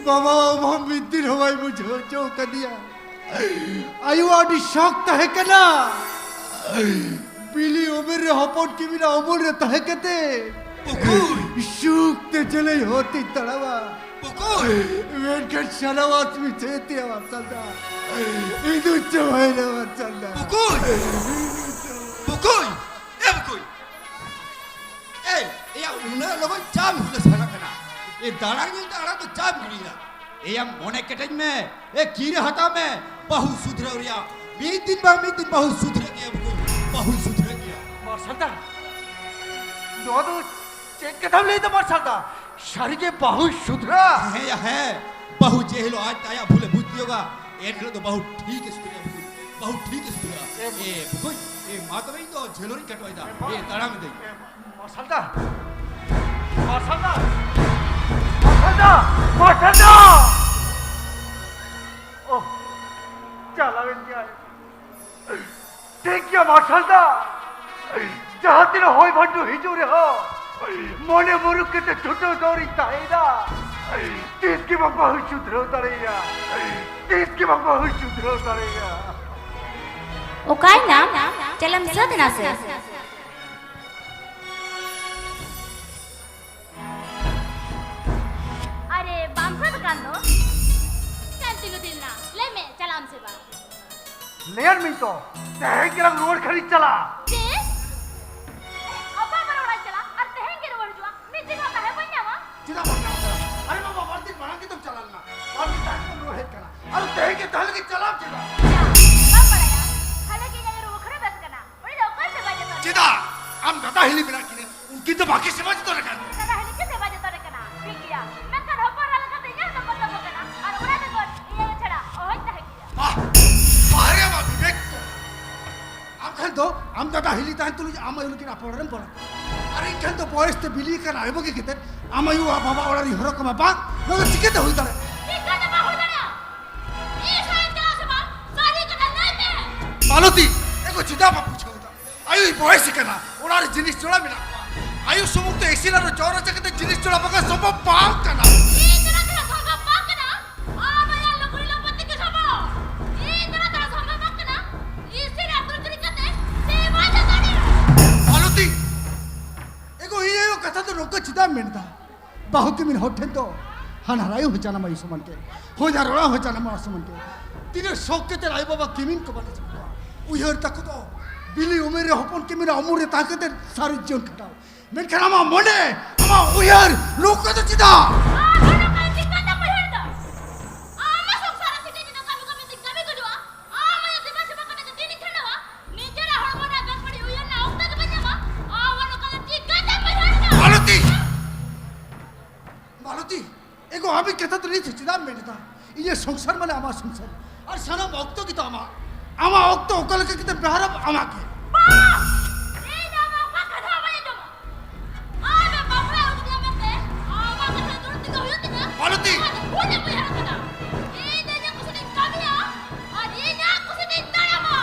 ᱵᱟᱵᱟ ᱚᱵᱷᱟᱵ ᱢᱤᱫ ᱫᱤᱱ ᱦᱚᱸ ᱵᱟᱭ ᱵᱩᱡᱷᱟᱹᱣ ᱦᱚᱪᱚ ᱠᱟᱫᱮᱭᱟ᱾ ᱟᱭᱩ ᱟᱹᱰᱤ ᱥᱚᱠ ᱛᱟᱦᱮᱸ ᱠᱟᱱᱟ᱾ ᱵᱤᱞᱤ ᱩᱢᱮᱨ ᱨᱮ ᱦᱚᱯᱚᱱ ᱠᱤᱢᱤᱱᱟᱜ ᱩᱢᱩᱞ ᱨᱮ ᱛᱟᱦᱮᱸ ᱠᱟᱛᱮ ᱩᱠᱩᱨ? ᱥᱩᱠ ᱛᱮ ᱡᱮᱞᱮᱧ ᱦᱚᱨ ᱛᱮᱧ ᱛᱟᱲᱟᱢᱟ᱾ ᱵᱚᱠᱚᱧ! ᱢᱮᱱᱠᱷᱟᱱ ᱥᱟᱱᱟᱢᱟᱜ ᱢᱤᱪᱷᱟᱹ ᱛᱮᱭᱟ ᱢᱟᱨᱥᱟᱞ ᱫᱟ᱾ ᱤᱧ ᱫᱚ ᱪᱟᱵᱟᱭᱮᱱᱟ ᱢᱟᱨᱥᱟᱞ ᱫᱟ᱾ ᱵᱚᱠᱚᱧ! ᱵᱚᱠᱚᱧ! ᱮ ᱵᱚᱠᱚᱧ! ᱮᱭ, ᱮᱭᱟ, ᱩᱱᱟᱹᱜ ᱞᱚᱜᱚᱱ ᱪᱟᱢ ᱦᱩᱞᱟᱹᱥ ᱥᱟᱱᱟ ᱠᱟᱱᱟ? ᱮ, ᱫᱟᱬᱟᱱ ᱧᱮᱞ ᱛᱮ ᱟᱲᱟᱜ ᱫᱚ ᱪᱟᱢ ᱜᱤᱰᱤᱭᱮᱫᱟ? ᱮᱭᱟ, ᱢᱚᱱᱮ ᱠᱮᱴᱮᱡ ᱢᱮ᱾ ᱮ, ᱜᱤᱨᱟᱹ ᱦᱟᱛᱟᱣ ᱢᱮ᱾ ᱵᱟᱹᱦᱩ ᱥᱩᱫᱷᱨᱟᱹᱣ ᱨᱮᱭᱟᱜ ᱢᱤᱫ ᱫᱤᱱ ᱵᱟᱝ ᱢᱤᱫ ᱫᱤᱱ ᱵᱟᱹᱦᱩ ᱥᱩᱫᱷᱨᱟᱹᱜ ᱜᱮᱭᱟ, ᱵᱟᱹᱦᱩ ᱥᱩᱫᱷᱨᱟᱹᱜ ᱜᱮᱭᱟ᱾ ᱢᱟᱨᱥᱟᱞ ᱫᱟ, ᱱᱚᱣᱟ ᱫᱚ ᱪᱮᱫ ᱠᱟᱛᱷᱟᱢ ᱞᱟᱹᱭ ᱫᱟ ᱢᱟᱨᱥᱟᱞ ᱫᱟ? ᱥᱟᱹᱨᱤ ᱜᱮ ᱵᱟᱹᱦᱩᱭ ᱥᱩᱫᱷᱨᱟᱹᱜᱼᱟ? ᱦᱮᱸ ᱭᱟ ᱦᱮᱸ, ᱵᱟᱹᱦᱩ ᱡᱮ ᱦᱤᱞᱳᱜ ᱟᱡ ᱛᱮ ᱟᱭᱟᱜ ᱵᱷᱩᱞᱮ ᱵᱩᱡᱽ ᱛᱤᱭᱳᱜᱟ, ᱮᱱ ᱦᱤᱞᱳᱜ ᱫᱚ ᱵᱟᱹᱦᱩ ᱴᱷᱤᱠ ᱮ ᱥᱩᱫᱷᱨᱟᱹᱜᱼᱟ, ᱵᱟᱹᱦᱩ ᱴᱷᱤᱠ ᱮ ᱥᱩᱫᱷᱨᱟᱹᱜᱼᱟ᱾ ᱮ, ᱮ ᱵᱚᱠᱚᱧ, ᱮ ᱢᱟ ᱛᱚᱵᱮ ᱤᱧ ᱫᱚ ᱡᱷᱟᱹᱞ ᱦᱚᱨᱤᱧ ᱠᱟᱴᱚᱭᱮᱫᱟ᱾ ᱮ ᱢᱟ᱾ ᱮ, ᱛᱟᱲᱟᱢ ᱮᱫᱟᱹᱧ᱾ ᱮ ᱢᱟ, ᱢᱟᱨᱥᱟᱞ ᱫᱟ, ᱢᱟᱨᱥᱟᱞ ᱫᱟ, ᱢᱟᱨᱥᱟᱞ ᱫᱟ, ᱢᱟᱨᱥᱟᱞ ᱫᱟ! ᱳᱦ, ᱪᱟᱞᱟᱣᱮᱱ ᱜᱮᱭᱟᱭ᱾ ᱴᱷᱤᱠ ᱜᱮᱭᱟ ᱢᱟᱨᱥᱟᱞ ᱫᱟ, ᱡᱟᱦᱟᱸ ᱛᱤᱱᱟᱹᱜ ᱦᱚᱭ ᱵᱷᱟᱱᱰᱩ ᱦᱤᱡᱩᱜ ᱨᱮᱦᱚᱸ, ᱢᱚᱱᱮ ᱢᱩᱨᱩᱠ ᱠᱟᱛᱮ ᱪᱷᱩᱴᱟᱹᱣ ᱫᱚᱨᱤᱧ ᱛᱟᱦᱮᱸᱭᱮᱱᱟ᱾ ᱛᱤᱥ ᱜᱮ ᱵᱟᱝ ᱵᱟᱹᱦᱩᱭ ᱥᱩᱫᱷᱨᱟᱹᱣ ᱫᱟᱲᱮᱭᱟᱜᱼᱟ, ᱛᱤᱥ ᱜᱮ ᱵᱟᱝ ᱵᱟᱹᱦᱩᱭ ᱥᱩᱫᱷᱨᱟᱹᱣ ᱫᱟᱲᱮᱭᱟᱜᱼᱟ᱾ ᱚᱠᱟᱭᱱᱟᱢ? ᱪᱟᱞᱟᱢ ᱥᱟᱹᱛ ᱮᱱᱟ ᱥᱮ? ᱟᱨᱮ, ᱵᱟᱢ ᱥᱟᱹᱛ ᱟᱠᱟᱱ ᱫᱚ? ᱪᱮᱫ ᱮᱢ ᱛᱤᱸᱜᱩ ᱛᱷᱤᱨ ᱮᱱᱟ? ᱞᱟᱹᱭ ᱢᱮ, ᱪᱟᱞᱟᱜ ᱟᱢ ᱥᱮ ᱵᱟᱝ? ᱞᱟᱹᱭᱟᱫ ᱢᱮᱧ ᱛᱚ, ᱛᱮᱦᱮᱧ ᱜᱮᱞᱟᱝ ᱨᱩᱣᱟᱹᱲ ᱠᱷᱟᱱᱤᱧ ᱪᱟᱞᱟᱜᱼᱟ᱾ ᱪᱮᱫ? ᱟᱯᱟ ᱟᱯᱟ ᱚᱲᱟᱜ ᱤᱧ ᱪᱟᱞᱟᱜᱼᱟ ᱟᱨ ᱛᱮᱦᱮᱧ ᱜᱮ ᱨᱩᱣᱟᱹᱲ ᱦᱤᱡᱩᱜᱼᱟ? ᱢᱤᱫ ᱫᱤᱱ ᱦᱚᱸ ᱛᱟᱦᱮᱸ ᱵᱟᱹᱧ ᱧᱟᱢᱟ? ᱪᱮᱫᱟᱜ ᱵᱟᱢ ᱧᱟᱢ ᱠᱟᱱᱟ? ᱟᱨᱮ ᱵᱟᱵᱟ, ᱵᱟᱨ ᱫᱤᱱ ᱢᱟᱲᱟᱝ ᱜᱮᱛᱚᱢ ᱪᱟᱞᱟᱣ ᱞᱮᱱᱟ, ᱵᱟᱨ ᱫᱤᱱ ᱛᱟᱭᱚᱢ ᱛᱮᱢ ᱨᱩᱣᱟᱹᱲ ᱦᱮᱡ ᱠᱟᱱᱟ᱾ ᱟᱨ ᱛᱮᱦᱮᱧ ᱜᱮ ᱛᱟᱦᱮᱸ ᱞᱟᱹᱜᱤᱫ ᱪᱟᱞᱟᱣ ᱪᱮᱫᱟᱜ? ᱭᱟ, ᱵᱟᱢ ᱵᱟᱲᱟᱭᱟ, ᱦᱟᱱᱮ ᱜᱮ ᱤᱧ ᱟᱭᱳ ᱨᱩᱣᱟᱹ ᱠᱷᱚᱱᱮ ᱵᱮᱥ ᱠᱟᱱᱟ᱾ ᱩᱱᱤ ᱫᱚ ᱚᱠᱚᱭ ᱥᱮᱵᱟ ᱡᱚᱛᱚᱱ ᱮᱭᱟ? ᱪᱮᱫᱟᱜ? ᱟᱢ ᱫᱟᱫᱟ ᱦᱤᱞᱤ ᱢᱮᱱᱟᱜ ᱠᱤᱱᱟ, ᱩᱱᱠᱤᱱ ᱫᱚ ᱵᱟᱠᱤ ᱥᱮᱵᱟ ᱡᱚᱛᱚᱱ ᱮ ᱠᱟᱱ᱾ ᱫᱟᱫᱟ ᱦᱤᱞᱤ ᱠᱤᱱ ᱥᱮᱵᱟ ᱡᱚᱛᱚᱱ ᱮ ᱠᱟᱱᱟ, ᱴᱷᱤᱠ ᱜᱮᱭᱟ, ᱢᱮᱱᱠᱷᱟᱱ ᱦᱚᱯᱚᱱ ᱮᱨᱟ ᱞᱮᱠᱟᱛᱮ ᱤᱧᱟᱹᱜ ᱫᱚ ᱠᱚᱨᱛᱚᱵᱵᱚ ᱠᱟᱱᱟ᱾ ᱟᱨ ᱚᱱᱟ ᱵᱮᱜᱚᱨ ᱤᱧ ᱟᱭᱳ ᱪᱷᱟᱲᱟ ᱚᱦᱚᱧ ᱛᱟᱦᱮᱸ ᱠᱮᱭᱟ᱾ ᱵᱟᱦ! ᱵᱟᱦᱨᱮ ᱢᱟ ᱵᱤᱵᱮᱠ ᱛᱚ᱾ ᱟᱢ ᱠᱷᱟᱱ ᱫᱚ ᱟᱢ ᱫᱟᱫᱟ ᱦᱤᱞᱤ ᱛᱟᱦᱮᱱ ᱛᱩᱞᱩᱡ ᱟᱢ ᱟᱭᱳ ᱞᱟᱹᱜᱤᱫ ᱟᱯᱚᱲ ᱨᱮᱢ ᱵᱚᱞᱚ ᱠᱚᱜᱼᱟ᱾ ᱟᱨ ᱤᱧ ᱠᱷᱟᱱ ᱫᱚ ᱵᱚᱭᱮᱥ ᱛᱮ ᱵᱤᱞᱤ ᱟᱠᱟᱱ ᱟᱭᱳ ᱵᱟᱹᱜᱤ ᱠᱟᱛᱮ ᱟᱢ ᱟᱭᱳ ᱟᱨ ᱵᱟᱵᱟ ᱚᱲᱟᱜ ᱨᱤᱧ ᱦᱚᱨᱚᱜ ᱠᱟᱢᱟ, ᱵᱟᱝ? ᱱᱚᱣᱟ ᱫᱚ ᱪᱤᱠᱟᱹᱛᱮ ᱦᱩᱭ ᱫᱟᱲᱮᱭᱟᱜᱼᱟ? ᱪᱤᱠᱟᱹᱛᱮ ᱵᱟᱝ ᱦᱩᱭ ᱫᱟᱲᱮᱭᱟᱜᱼᱟ? ᱤᱧ ᱥᱟᱶ ᱮᱢ ᱪᱟᱞᱟᱜᱼᱟ ᱥᱮ ᱵᱟᱝ? ᱥᱟᱹᱨᱤ ᱠᱟᱛᱷᱟ ᱞᱟᱹᱭ ᱢᱮ᱾ ᱢᱟᱞᱚᱛᱤ, ᱮᱜᱳ ᱪᱮᱫᱟᱜ ᱵᱟᱢ ᱵᱩᱡᱷᱟᱹᱣ ᱮᱫᱟ? ᱟᱭᱳᱭ ᱵᱚᱭᱮᱥ ᱟᱠᱟᱱᱟ, ᱚᱲᱟᱜ ᱨᱮ ᱡᱤᱱᱤᱥ ᱡᱚᱲᱟ ᱢᱮᱱᱟᱜ ᱠᱚᱣᱟ᱾ ᱟᱭᱳ ᱥᱩᱢᱩᱝ ᱛᱮ ᱤᱥᱤᱱ ᱟᱨ ᱪᱟᱣ ᱨᱟᱪᱟ ᱠᱟᱛᱮ ᱡᱤᱱᱤᱥ ᱡᱚᱲᱟ ᱵᱟᱜᱟᱱ ᱥᱚᱢᱵᱷᱚᱵ ᱵᱟᱝ ᱠᱟᱱᱟ᱾ ᱤᱧ ᱫᱚ ᱱᱚᱛᱮ ᱨᱮ ᱥᱚᱢᱵᱷᱚᱵ ᱵᱟᱝ ᱠᱟᱱᱟ᱾ ᱟᱢ ᱟᱭᱟᱜ ᱞᱩᱜᱽᱲᱤ ᱞᱟᱯᱚ ᱛᱮᱜᱮ ᱥᱚᱢᱵᱷᱚᱵ᱾ ᱤᱧ ᱫᱚ ᱱᱚᱛᱮ ᱨᱮ ᱥᱚᱢᱵᱷᱚᱵ ᱵᱟᱝ ᱠᱟᱱᱟ᱾ ᱤᱥᱤᱱ ᱟᱨ ᱫᱩᱞ ᱠᱤᱨᱤᱧ ᱠᱟᱛᱮ ᱥᱮᱵᱟ ᱡᱚᱛᱚᱱ᱾ ᱢᱟᱞᱚᱛᱤ, ᱮᱜᱳ ᱤᱧ ᱟᱭᱳ ᱠᱟᱛᱷᱟ ᱫᱚ ᱱᱚᱝᱠᱟ ᱪᱮᱫᱟᱜ ᱵᱟᱹᱦᱩ ᱠᱤᱢᱤᱱ ᱦᱚᱲ ᱴᱷᱮᱱ ᱫᱚ ᱦᱟᱱᱦᱟᱨ ᱟᱭᱳ ᱦᱚᱸ ᱡᱟᱱᱟᱢ ᱟᱭᱳ ᱥᱚᱢᱟᱱ ᱜᱮ, ᱦᱚᱧᱦᱟᱨ ᱦᱚᱲ ᱦᱚᱸ ᱡᱟᱱᱟᱢ ᱟᱭᱳ ᱥᱚᱢᱟᱱ ᱜᱮ᱾ ᱛᱤᱱᱟᱹᱜ ᱥᱚᱠ ᱠᱟᱛᱮ ᱟᱭᱳ ᱵᱟᱵᱟ ᱠᱤᱢᱤᱱ ᱠᱚ ᱵᱟᱹᱱᱩᱜ ᱠᱚᱣᱟ᱾ ᱩᱭᱦᱟᱹᱨ ᱛᱟᱠᱚ ᱫᱚ ᱵᱤᱞᱤ ᱩᱢᱮᱨ ᱨᱮ ᱦᱚᱯᱚᱱ ᱠᱤᱢᱤᱱᱟᱜ ᱩᱢᱩᱞ ᱨᱮ ᱛᱟᱦᱮᱸ ᱠᱟᱛᱮ ᱥᱟᱨᱤ ᱡᱤᱭᱚᱱ ᱠᱷᱟᱴᱟᱣ᱾ ᱢᱮᱱᱠᱷᱟᱱ ᱟᱢᱟᱜ ᱢᱚᱱᱮ, ᱟᱢᱟᱜ ᱩᱭᱦᱟᱹᱨ ᱱᱚᱝᱠᱟ ᱫᱚ ᱪᱮᱫᱟᱜ? ᱟᱢ ᱫᱚ ᱱᱚᱝᱠᱟ ᱪᱤᱠᱟᱹᱛᱮᱢ ᱩᱭᱦᱟᱹᱨ ᱫᱟ? ᱟᱢᱟᱜ ᱥᱚᱝᱥᱟᱨ ᱨᱮ ᱥᱤᱴᱤ ᱡᱤᱱᱟ ᱠᱟᱹᱢᱤ ᱠᱟᱹᱢᱤ ᱛᱤᱧ ᱠᱟᱹᱢᱤ ᱜᱚᱡᱚᱜᱼᱟ᱾ ᱟᱢ ᱟᱭᱳ ᱫᱮᱵᱟ ᱥᱮᱵᱟ ᱠᱟᱛᱮ ᱫᱤᱱ ᱤᱧ ᱠᱷᱟᱸᱰᱟᱣᱟ᱾ ᱱᱤᱡᱮᱨᱟᱜ ᱦᱚᱲᱢᱚ ᱨᱮᱱᱟᱜ ᱵᱮᱥ ᱵᱟᱹᱲᱤᱡ ᱩᱭᱦᱟᱹᱨ ᱨᱮᱱᱟᱜ ᱚᱠᱛᱚ ᱜᱮ ᱵᱟᱹᱧ ᱧᱟᱢᱟ᱾ ᱟᱢ ᱱᱚᱝᱠᱟ ᱫᱚ ᱪᱤᱠᱟᱹᱛᱮᱢ ᱩᱭᱦᱟᱹᱨ ᱫᱟ? ᱢᱟᱞᱚᱛᱤ! ᱢᱟᱞᱚᱛᱤ! ᱮᱜᱳ, ᱟᱢᱤᱡ ᱠᱟᱛᱷᱟ ᱫᱚ ᱱᱤᱛ ᱪᱮᱫᱟᱜ ᱮᱢ ᱢᱮᱱ ᱮᱫᱟ? ᱤᱧᱟᱹᱜ ᱥᱚᱝᱥᱟᱨ ᱢᱟᱱᱮ ᱟᱢᱟᱜ ᱥᱚᱝᱥᱟᱨ, ᱟᱨ ᱥᱟᱱᱟᱢ ᱚᱠᱛᱚ ᱜᱮᱛᱚ ᱟᱢᱟᱜ᱾ ᱟᱢᱟᱜ ᱚᱠᱛᱚ ᱚᱠᱟ ᱞᱮᱠᱟ ᱠᱟᱛᱮ ᱵᱮᱣᱦᱟᱨᱟᱢ, ᱟᱢᱟᱜ ᱜᱮ᱾ ᱵᱟ! ᱤᱧ ᱫᱚ ᱟᱢᱟᱜ ᱚᱠᱟ ᱠᱟᱛᱷᱟ ᱦᱚᱸ ᱵᱟᱹᱧ ᱟᱸᱡᱚᱢᱟ᱾ ᱟᱢ ᱮ ᱵᱟᱯᱞᱟ ᱟᱹᱜᱩ ᱠᱮᱫᱮᱭᱟ ᱢᱮᱱᱛᱮ ᱟᱢᱟᱜ ᱠᱟᱛᱷᱟ ᱫᱩᱲᱩᱵ ᱛᱮᱜᱮ ᱦᱩᱭᱩᱜ ᱛᱤᱧᱟ? ᱢᱟᱞᱚᱛᱤ! ᱟᱢᱟᱜ ᱫᱚ ᱵᱷᱩᱞ ᱮᱢ ᱩᱭᱦᱟᱹᱨ ᱟᱠᱟᱫᱟ᱾ ᱤᱧ ᱫᱚ ᱤᱧᱟᱹᱜ ᱠᱩᱥᱤ ᱛᱤᱧ ᱠᱟᱹᱢᱤᱭᱟ ᱟᱨ ᱤᱧᱟᱹᱜ ᱠᱩᱥᱤ ᱛᱤᱧ ᱛᱟᱲᱟᱢᱟ᱾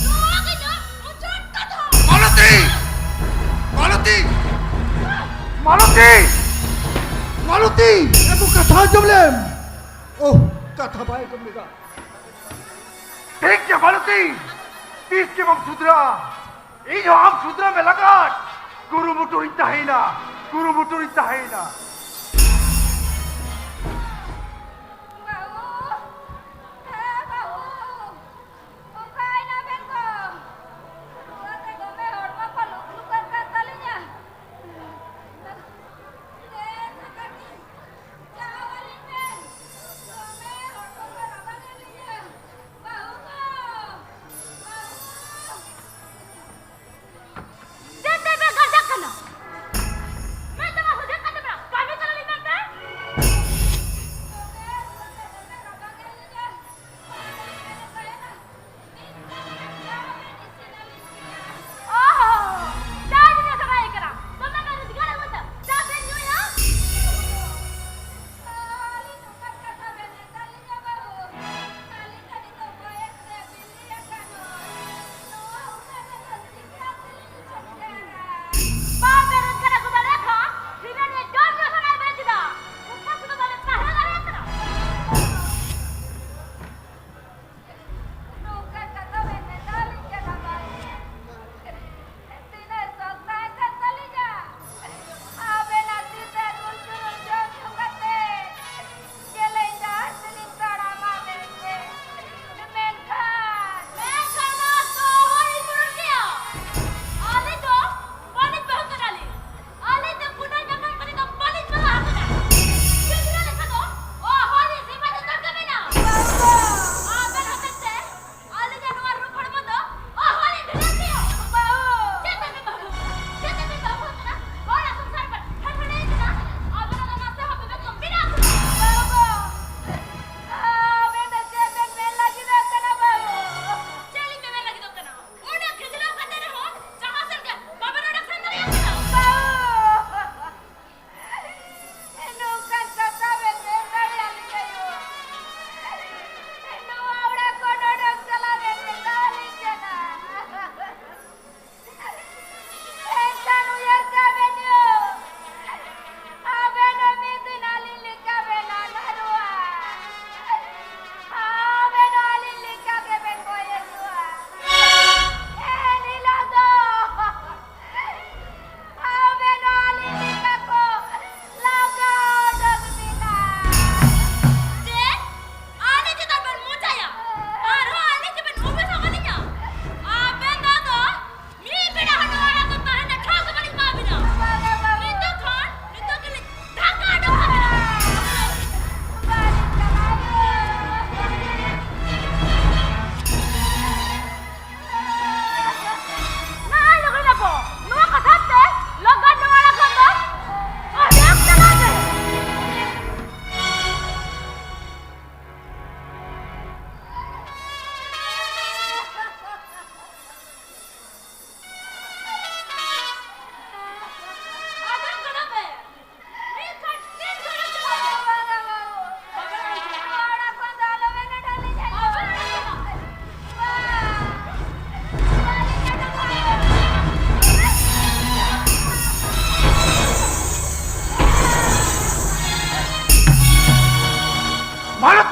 ᱱᱚᱣᱟ ᱜᱮ ᱤᱧᱟᱹᱜ ᱢᱩᱪᱟᱹᱫ ᱠᱟᱛᱷᱟ᱾ ᱢᱟᱞᱚᱛᱤ! ᱢᱟᱞᱚᱛᱤ! ᱢᱟᱞᱚᱛᱤ! ᱢᱟᱞᱚᱛᱤ! ᱮ ᱜᱳ, ᱠᱟᱛᱷᱟ ᱟᱸᱡᱚᱢ ᱞᱮᱢ᱾ ᱳᱦ, ᱠᱟᱛᱷᱟ ᱵᱟᱭ ᱟᱸᱡᱚᱢ ᱞᱮᱫᱟ᱾ ᱴᱷᱤᱠ ᱜᱮᱭᱟ ᱢᱟᱞᱚᱛᱤ, ᱛᱤᱥ ᱜᱮ ᱵᱟᱢ ᱥᱩᱫᱷᱨᱟᱹᱜᱼᱟ᱾ ᱤᱧ ᱦᱚᱸ ᱟᱢ ᱥᱩᱫᱷᱨᱟᱹᱜ ᱢᱮ ᱞᱟᱜᱟᱫ ᱠᱩᱨᱩᱢᱩᱴᱩ ᱨᱤᱧ ᱛᱟᱦᱮᱸᱭᱮᱱᱟ, ᱠᱩᱨᱩᱢᱩᱴᱩ ᱨᱤᱧ ᱛᱟᱦᱮᱸᱭᱮᱱᱟ᱾ ᱵᱟᱹᱦᱩ! ᱦᱮᱸ, ᱵᱟᱹᱦᱩ! ᱚᱠᱟᱭᱮᱱᱟ ᱵᱮᱱ ᱜᱚ? ᱨᱩᱣᱟᱹ ᱛᱮ ᱫᱚᱢᱮ ᱦᱚᱲᱢᱚ ᱠᱚ ᱞᱩᱠ ᱞᱩᱠᱟᱹᱜ ᱠᱟᱱ ᱛᱟᱹᱞᱤᱧᱟ᱾ ᱫᱮᱱ ᱥᱮ ᱠᱟᱹᱴᱤᱡ ᱪᱟᱣ ᱟᱹᱞᱤᱧ ᱵᱮᱱ᱾ ᱫᱚᱢᱮ ᱦᱚᱲᱢᱚ ᱠᱚ ᱨᱟᱵᱟᱝ ᱮᱫ ᱞᱤᱧᱟ᱾ ᱵᱟᱹᱦᱩ ᱜᱚ! ᱵᱟᱹᱦᱩ! ᱪᱮᱫ ᱛᱮ ᱯᱮ ᱜᱟᱡᱟᱜ ᱠᱟᱱᱟ? ᱢᱮᱫ ᱛᱟᱢᱟ ᱥᱚᱡᱷᱮ ᱠᱟᱱ ᱛᱟᱵᱮᱱᱟ, ᱠᱟᱹᱢᱤ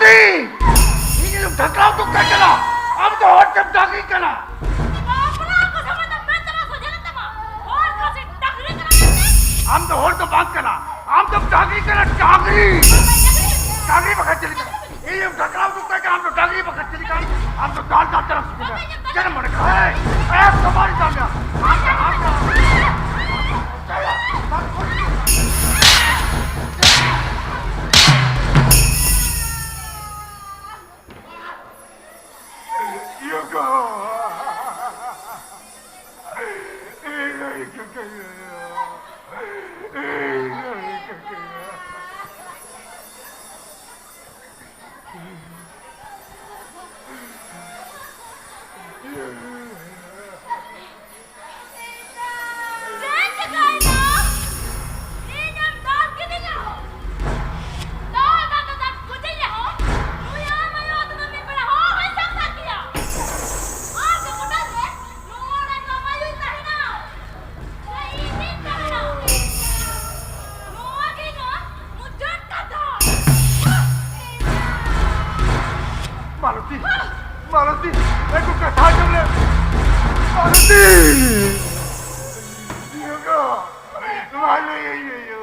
ᱤᱧ ᱫᱚ ᱰᱷᱟᱠᱞᱟᱣ ᱫᱩᱠ ᱠᱟᱱ ᱠᱟᱱᱟ᱾ ᱟᱢ ᱫᱚ ᱦᱚᱲ ᱛᱮᱢ ᱰᱟᱝᱨᱤ ᱠᱟᱱᱟ᱾ ᱵᱟᱯᱞᱟ ᱠᱚ ᱥᱚᱢᱚᱭ ᱫᱚ ᱢᱮᱱ ᱛᱟᱢᱟ ᱥᱚᱡᱷᱮ ᱞᱮᱱ ᱛᱟᱢᱟ᱾ ᱦᱚᱲ ᱠᱚ ᱥᱮ ᱰᱟᱝᱨᱤ ᱠᱟᱱᱟ ᱢᱮᱱᱛᱮ᱾ ᱟᱢ ᱫᱚ ᱦᱚᱲ ᱫᱚ ᱵᱟᱝ ᱠᱟᱱᱟ᱾ ᱟᱢ ᱫᱚ ᱰᱟᱝᱨᱤ ᱠᱟᱱᱟ, ᱰᱟᱝᱨᱤ᱾ ᱰᱟᱝᱨᱤ ᱵᱟᱠᱷᱟᱱ ᱪᱮᱫ ᱞᱮᱠᱟ? ᱤᱧ ᱫᱚ ᱰᱷᱟᱠᱞᱟᱣ ᱫᱩᱠ ᱠᱟᱱ ᱠᱟᱱᱟ, ᱟᱢ ᱫᱚ ᱰᱟᱝᱨᱤ ᱵᱟᱠᱷᱟᱱ ᱪᱮᱫ ᱞᱮᱠᱟ? ᱟᱢ ᱫᱚ ᱰᱟᱞ ᱰᱟᱞ ᱛᱮ ᱨᱟᱥ ᱠᱟᱱᱟ᱾ ᱪᱮᱫ ᱮᱢ ᱢᱚᱱᱮ ᱠᱟᱜᱼᱟ? ᱮᱭ, ᱮᱭ, ᱥᱚᱢᱟᱨᱤ ᱫᱟᱢ ᱭᱟ᱾ ᱟᱢ ᱫᱚ, ᱟᱢ ᱫᱚ᱾ ᱪᱮᱫ ᱪᱤᱠᱟᱹᱭᱮᱱᱟ? ᱤᱧᱮᱢ ᱫᱟᱞ ᱠᱤᱫᱤᱧᱟ ᱦᱚᱸ᱾ ᱫᱟᱞ ᱫᱟᱞ ᱫᱟᱞ ᱠᱩᱪᱤᱧᱟ ᱦᱚᱸ᱾ ᱱᱩᱭ ᱟᱢ ᱟᱭᱳ ᱟᱛᱮ ᱫᱚ ᱢᱤᱫ ᱵᱮᱲᱟ ᱦᱚᱸ ᱦᱚᱸᱭ ᱥᱟᱵ ᱥᱟᱵ ᱠᱮᱭᱟ᱾ ᱟᱨ ᱡᱚᱠᱷᱚᱱ ᱫᱟᱞ ᱨᱮ ᱱᱚᱣᱟ ᱚᱲᱟᱜ ᱨᱮ ᱟᱢ ᱟᱭᱳᱭ ᱛᱟᱦᱮᱱᱟ᱾ ᱥᱮ ᱤᱧᱤᱧ ᱛᱟᱦᱮᱱᱟ᱾ ᱱᱚᱣᱟ ᱜᱮ ᱤᱧᱟᱹᱜ ᱢᱩᱪᱟᱹᱫ ᱠᱟᱛᱷᱟ᱾ ᱢᱟᱞᱚᱛᱤ, ᱢᱟᱞᱚᱛᱤ, ᱮᱠᱴᱩ ᱠᱟᱛᱷᱟ ᱟᱸᱡᱚᱢ ᱞᱮ᱾ ᱢᱟᱞᱚᱛᱤ! ᱤᱭᱟᱹ ᱜᱚ, ᱢᱟ ᱞᱟᱹᱭᱟᱹᱧ ᱢᱮ ᱭᱳ᱾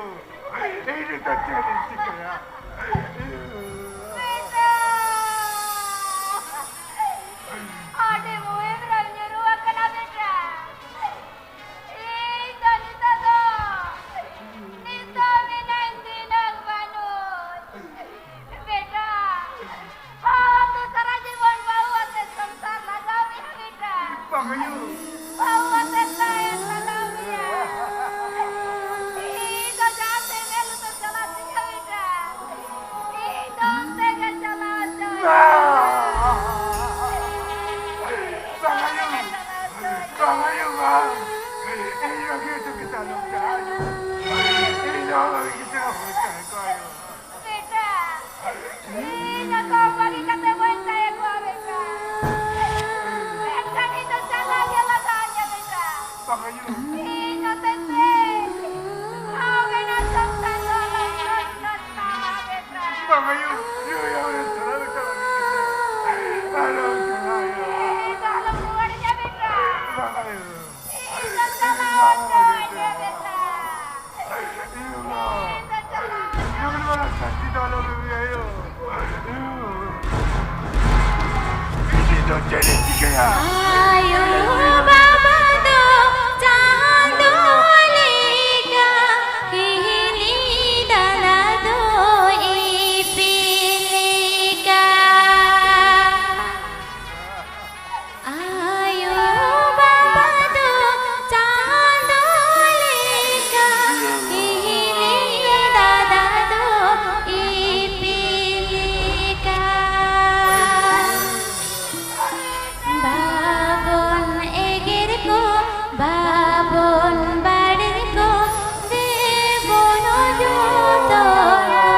ᱤᱧ ᱱᱤᱛᱚᱜ ᱪᱮᱫ ᱤᱧ ᱪᱤᱠᱟᱹᱭᱟ? ᱵᱮᱴᱟ! ᱟᱹᱰᱤ ᱢᱩᱦᱤᱢ ᱨᱮᱢ ᱧᱩᱨᱩ ᱟᱠᱟᱱᱟ ᱵᱮᱴᱟ᱾ ᱤᱧ ᱫᱚ ᱱᱤᱛᱚᱜ ᱫᱚ, ᱱᱤᱛᱚᱜ ᱢᱮᱱᱟᱹᱧ ᱫᱷᱤᱱᱟᱹᱝ ᱵᱟᱹᱱᱩᱧ᱾ ᱵᱮᱴᱟ, ᱟᱢ ᱫᱚ ᱥᱟᱨᱟ ᱡᱤᱵᱚᱱ ᱵᱟᱹᱦᱩ ᱟᱛᱮ ᱥᱚᱝᱥᱟᱨ ᱞᱟᱜᱟᱣ ᱢᱮᱭᱟ ᱵᱮᱴᱟ᱾ ᱵᱟᱝ ᱦᱩᱭᱩᱜ᱾ ᱵᱟᱹᱦᱩ ᱟᱛᱮ ᱛᱟᱦᱮᱱ ᱞᱟᱜᱟᱣ ᱢᱮᱭᱟ᱾ ᱤᱧ ᱫᱚ ᱡᱟᱦᱟᱸ ᱥᱮᱫ ᱢᱮᱱ ᱩᱛᱟᱹᱨ ᱪᱟᱞᱟᱜ ᱛᱤᱧᱟ ᱵᱮᱴᱟ᱾ ᱤᱧ ᱫᱚ ᱚᱱᱛᱮ ᱜᱮ ᱪᱟᱞᱟᱣ ᱦᱚᱪᱚ ᱵᱟᱝ ᱦᱩᱭᱩᱜ᱾ ᱵᱟᱝ ᱦᱩᱭᱩᱜ, ᱵᱟᱝ᱾ ᱤᱧ ᱵᱟᱹᱜᱤ ᱦᱚᱴᱚ ᱠᱟᱛᱮ ᱟᱞᱚᱢ ᱪᱟᱞᱟᱜᱼᱟ᱾ ᱤᱧ ᱫᱚ ᱵᱟᱹᱜᱤ ᱠᱟᱛᱮ ᱵᱟᱹᱧ ᱛᱟᱦᱮᱸ ᱠᱚᱜᱼᱟ᱾ ᱵᱮᱴᱟ, ᱤᱧ ᱫᱚ ᱛᱚ ᱵᱟᱹᱜᱤ ᱠᱟᱛᱮ ᱵᱟᱹᱧ ᱛᱟᱦᱮᱸ ᱠᱚᱜᱼᱟ, ᱵᱮᱴᱟ᱾ ᱢᱮᱱᱠᱷᱟᱱ ᱤᱧ ᱫᱚ ᱪᱟᱞᱟᱣ ᱜᱮ ᱞᱟᱜᱟᱣᱤᱧᱟ, ᱵᱮᱴᱟ᱾ ᱵᱟᱝ ᱦᱩᱭᱩᱜ᱾ ᱤᱧ ᱦᱚᱛᱮᱛᱮ ᱟᱵᱮᱱᱟᱜ ᱥᱚᱝᱥᱟᱨ ᱫᱚ ᱟᱞᱚᱢ ᱱᱚᱥᱴᱚᱭ ᱛᱟᱵᱚᱱᱟ, ᱵᱮᱴᱟ᱾ ᱵᱟᱝ ᱦᱩᱭᱩᱜ᱾ ᱢᱟᱨᱟᱝ ᱥᱟᱹᱥᱛᱤ ᱫᱚ ᱟᱞᱚᱢ ᱮᱢᱟᱭᱟ ᱭᱳ᱾ ᱤᱧ ᱫᱚ ᱪᱮᱫ ᱤᱧ ᱪᱤᱠᱟᱹᱭᱟ? ᱟᱭᱳ ᱵᱟᱵᱟ ᱫᱚ ᱪᱟᱸᱫᱚ ᱞᱮᱠᱟ, ᱦᱤᱞᱤ ᱫᱟᱫᱟ ᱫᱚ ᱤᱯᱤᱞ ᱞᱮᱠᱟ᱾ ᱟᱭᱳ ᱵᱟᱵᱟ ᱫᱚ ᱪᱟᱸᱫᱚ ᱞᱮᱠᱟ, ᱦᱤᱦᱤᱲᱤ ᱫᱟᱫᱟ ᱫᱚ ᱤᱯᱤᱞ ᱞᱮᱠᱟ᱾ ᱵᱟᱵᱚᱱ ᱮᱜᱮᱨ ᱠᱚ, ᱵᱟᱵᱚᱱ ᱵᱟᱹᱲᱤᱡ ᱠᱚ, ᱫᱮᱵᱚᱱ ᱡᱚᱛᱚᱱ ᱠᱚ᱾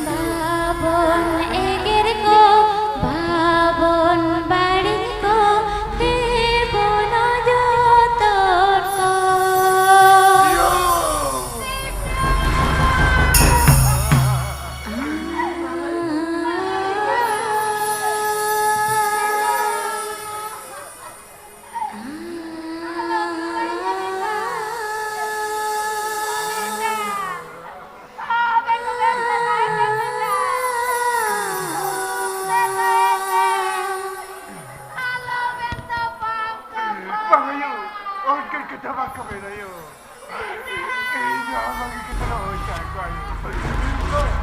ᱵᱟᱵᱚᱱ ᱮᱜᱮᱨ ᱠᱚ, ᱵᱟᱵᱚᱱ ᱵᱟᱹᱲᱤᱡ ᱠᱚ, ᱫᱮᱵᱚᱱ ᱡᱚᱛᱚᱱ ᱠᱚ᱾ ᱵᱟᱝ ᱦᱩᱭᱩᱜ, ᱚᱱᱠᱟᱱ ᱠᱟᱛᱷᱟ ᱵᱟᱝ ᱠᱚ ᱢᱮᱱᱟ ᱭᱳ᱾ ᱤᱧ ᱫᱚ ᱟᱢ ᱵᱟᱹᱜᱤ ᱠᱟᱛᱮ ᱫᱚ ᱚᱦᱚᱧ ᱛᱟᱦᱮᱸ ᱠᱚᱜᱼᱟ ᱭᱳ᱾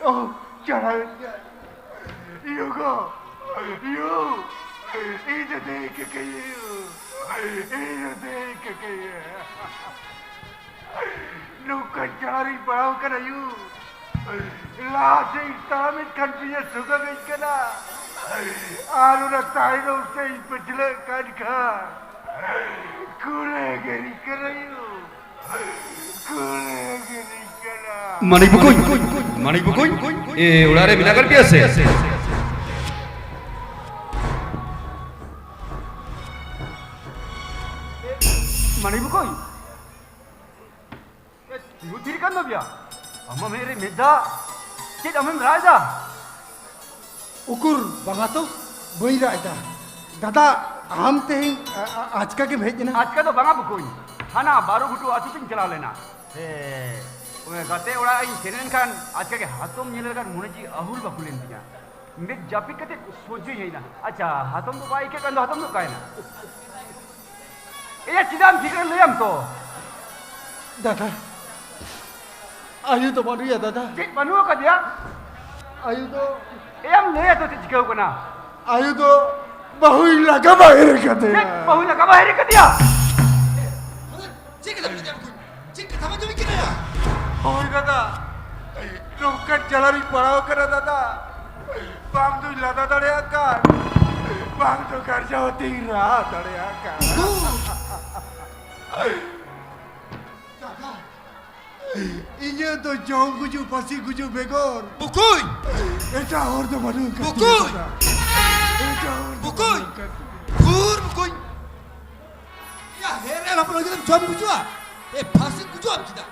ᱳ, ᱪᱟᱞᱟᱣᱮᱱ ᱜᱮᱭᱟᱭ᱾ ᱭᱳ ᱜᱳ, ᱭᱳ, ᱤᱧ ᱫᱚ ᱫᱮᱡ ᱠᱟᱠᱟᱭᱟᱹᱧ ᱭᱳ᱾ ᱤᱧ ᱫᱚ ᱫᱮᱡ ᱠᱟᱠᱟᱭᱟᱹᱧ᱾ ᱱᱚᱝᱠᱟᱱ ᱡᱟᱦᱟᱸ ᱨᱤᱧ ᱯᱟᱲᱟᱣ ᱠᱟᱱᱟ ᱭᱳ᱾ ᱞᱟᱦᱟ ᱥᱮᱫ ᱤᱧ ᱛᱟᱲᱟᱢᱮᱫ ᱠᱷᱟᱱ ᱛᱤᱧᱮ ᱥᱩᱜᱟᱹᱜ ᱟᱹᱧ ᱠᱟᱱᱟ, ᱟᱨ ᱚᱱᱟ ᱛᱟᱭᱱᱚᱢ ᱥᱮᱫ ᱤᱧ ᱯᱟᱹᱪᱷᱞᱟᱹᱜ ᱠᱟᱱ ᱠᱷᱟᱱ ᱠᱩᱞᱮ ᱜᱮᱨᱤᱧ ᱠᱟᱱᱟ ᱭᱳ᱾ ᱠᱩᱞᱮ ᱜᱮᱨᱤᱧ ᱠᱟᱱᱟ᱾ ᱢᱟᱹᱱᱤᱠ ᱵᱩᱠᱩᱧ, ᱢᱟᱹᱱᱤᱠ ᱵᱩᱠᱩᱧ, ᱮ, ᱚᱲᱟᱜ ᱨᱮ ᱢᱮᱱᱟᱜ ᱟᱠᱟᱫ ᱯᱮᱭᱟ ᱥᱮ? ᱢᱟᱹᱱᱤᱠ ᱵᱩᱠᱩᱧ᱾ ᱛᱤᱸᱜᱩ ᱛᱷᱤᱨ ᱠᱟᱱ ᱫᱚ ᱵᱤᱭᱟ᱾ ᱟᱢᱟᱜ ᱢᱮᱫ ᱨᱮ ᱢᱮᱫ ᱫᱟᱜ᱾ ᱪᱮᱫ ᱟᱢᱮᱢ ᱨᱟᱜ ᱮᱫᱟ? ᱩᱠᱩᱨ ᱵᱟᱵᱟ ᱛᱚ, ᱵᱟᱹᱧ ᱨᱟᱜ ᱮᱫᱟ᱾ ᱫᱟᱫᱟ, ᱟᱢ ᱛᱮᱦᱮᱧ ᱟ-, ᱟ-, ᱟᱪᱠᱟ ᱜᱮᱢ ᱦᱮᱡ ᱮᱱᱟ? ᱟᱪᱠᱟ ᱫᱚ ᱵᱟᱝᱟ ᱵᱚᱠᱚᱧ, ᱦᱟᱱᱟ ᱵᱟᱨᱚ ᱜᱷᱩᱴᱩ ᱟᱹᱛᱩ ᱛᱤᱧ ᱪᱟᱞᱟᱣ ᱞᱮᱱᱟ᱾ ᱦᱮᱸ, ᱚᱱᱟ ᱜᱟᱛᱮ ᱚᱲᱟᱜ ᱤᱧ ᱥᱮᱱ ᱞᱮᱱᱠᱷᱟᱱ ᱟᱪᱠᱟ ᱜᱮ ᱦᱟᱛᱚᱢ ᱧᱮᱞ ᱞᱮᱠᱷᱟᱱ ᱢᱚᱱᱮ ᱡᱤᱣᱤ ᱟᱹᱦᱩᱞ ᱵᱟᱹᱠᱩᱞᱮᱱ ᱛᱤᱧᱟ᱾ ᱢᱮᱫ ᱡᱟᱹᱯᱤᱫ ᱠᱟᱛᱮ ᱥᱚᱡᱷᱮᱧ ᱦᱮᱡ ᱮᱱᱟ᱾ ᱟᱪᱪᱷᱟ, ᱦᱟᱛᱚᱢ ᱫᱚ ᱵᱟᱭ ᱟᱹᱭᱠᱟᱹᱜ ᱠᱟᱱ ᱫᱚ, ᱦᱟᱛᱚᱢ ᱫᱚ ᱚᱠᱟᱭᱮᱱᱟ? ᱮᱭᱟ, ᱪᱮᱫᱟᱜ ᱮᱢ ᱴᱷᱤᱠᱟᱹ ᱞᱟᱹᱭᱟᱢ ᱛᱚ? ᱫᱟᱫᱟ, ᱟᱭᱩ ᱫᱚ ᱵᱟᱹᱱᱩᱭᱟ ᱫᱟᱫᱟ᱾ ᱪᱮᱫ ᱵᱟᱹᱱᱩᱜ ᱟᱠᱟᱫᱮᱭᱟ? ᱟᱭᱩ ᱫᱚ ᱮᱭᱟᱢ ᱞᱟᱹᱭᱟ ᱛᱚ ᱪᱮᱫ ᱪᱤᱠᱟᱹᱣ ᱠᱟᱱᱟ? ᱟᱭᱩ ᱫᱚ ᱵᱟᱹᱦᱩᱭ ᱞᱟᱜᱟ ᱵᱟᱭ ᱦᱮᱡ ᱠᱟᱫᱮᱭᱟ᱾ ᱪᱮᱫ ᱵᱟᱹᱦᱩᱭ ᱞᱟᱜᱟ ᱵᱟᱭ ᱦᱮᱡ ᱠᱟᱫᱮᱭᱟ? ᱪᱮᱫ ᱠᱟᱛᱷᱟ ᱵᱮᱱ ᱞᱟᱹᱭ ᱫᱟ ᱵᱚᱠᱚᱧ? ᱪᱮᱫ ᱠᱟᱛᱷᱟ ᱵᱮᱱ ᱟᱸᱡᱚᱢ ᱠᱮᱫᱟ? ᱦᱳᱭ ᱫᱟᱫᱟ, ᱱᱚᱝᱠᱟᱱ ᱡᱟᱞᱟ ᱨᱤᱧ ᱯᱟᱲᱟᱣ ᱠᱟᱱᱟ ᱫᱟᱫᱟ, ᱵᱟᱝ ᱫᱩᱧ ᱞᱟᱸᱫᱟ ᱫᱟᱲᱮᱭᱟᱜ ᱠᱟᱱ, ᱵᱟᱝ ᱫᱚ ᱜᱟᱨᱡᱟᱣ ᱛᱤᱧ ᱨᱟᱜ ᱫᱟᱲᱮᱭᱟᱜ ᱠᱟᱱ᱾ ᱩ! ᱫᱟᱫᱟ, ᱤᱧᱟᱹᱜ ᱫᱚ ᱡᱚᱢ ᱜᱩᱡᱩᱜ ᱯᱟᱹᱥᱤ ᱜᱩᱡᱩᱜ ᱵᱮᱜᱚᱨ ᱵᱚᱠᱚᱧ! ᱮᱴᱟᱜ ᱦᱚᱲ ᱫᱚ ᱵᱟᱹᱱᱩᱜ ᱟᱠᱟᱫ ᱛᱤᱧᱟ ᱵᱚᱠᱚᱧ! ᱫᱟᱫᱟ᱾ ᱮᱴᱟᱜ ᱦᱚᱲ ᱫᱚ ᱵᱚᱠᱚᱧ! ᱵᱟᱹᱱᱩᱜ ᱟᱠᱟᱫ ᱛᱤᱧᱟ᱾ ᱵᱷᱩᱨ ᱵᱚᱠᱚᱧ! ᱮᱭᱟ, ᱦᱮᱨᱮᱞ ᱦᱚᱯᱚᱱ ᱦᱩᱭ ᱠᱟᱛᱮᱢ ᱡᱚᱢ ᱜᱩᱡᱩᱜᱼᱟ? ᱮ, ᱯᱷᱟᱹᱥᱤ ᱜᱩᱡᱩᱜ ᱟᱢ ᱪᱮᱫᱟᱜ?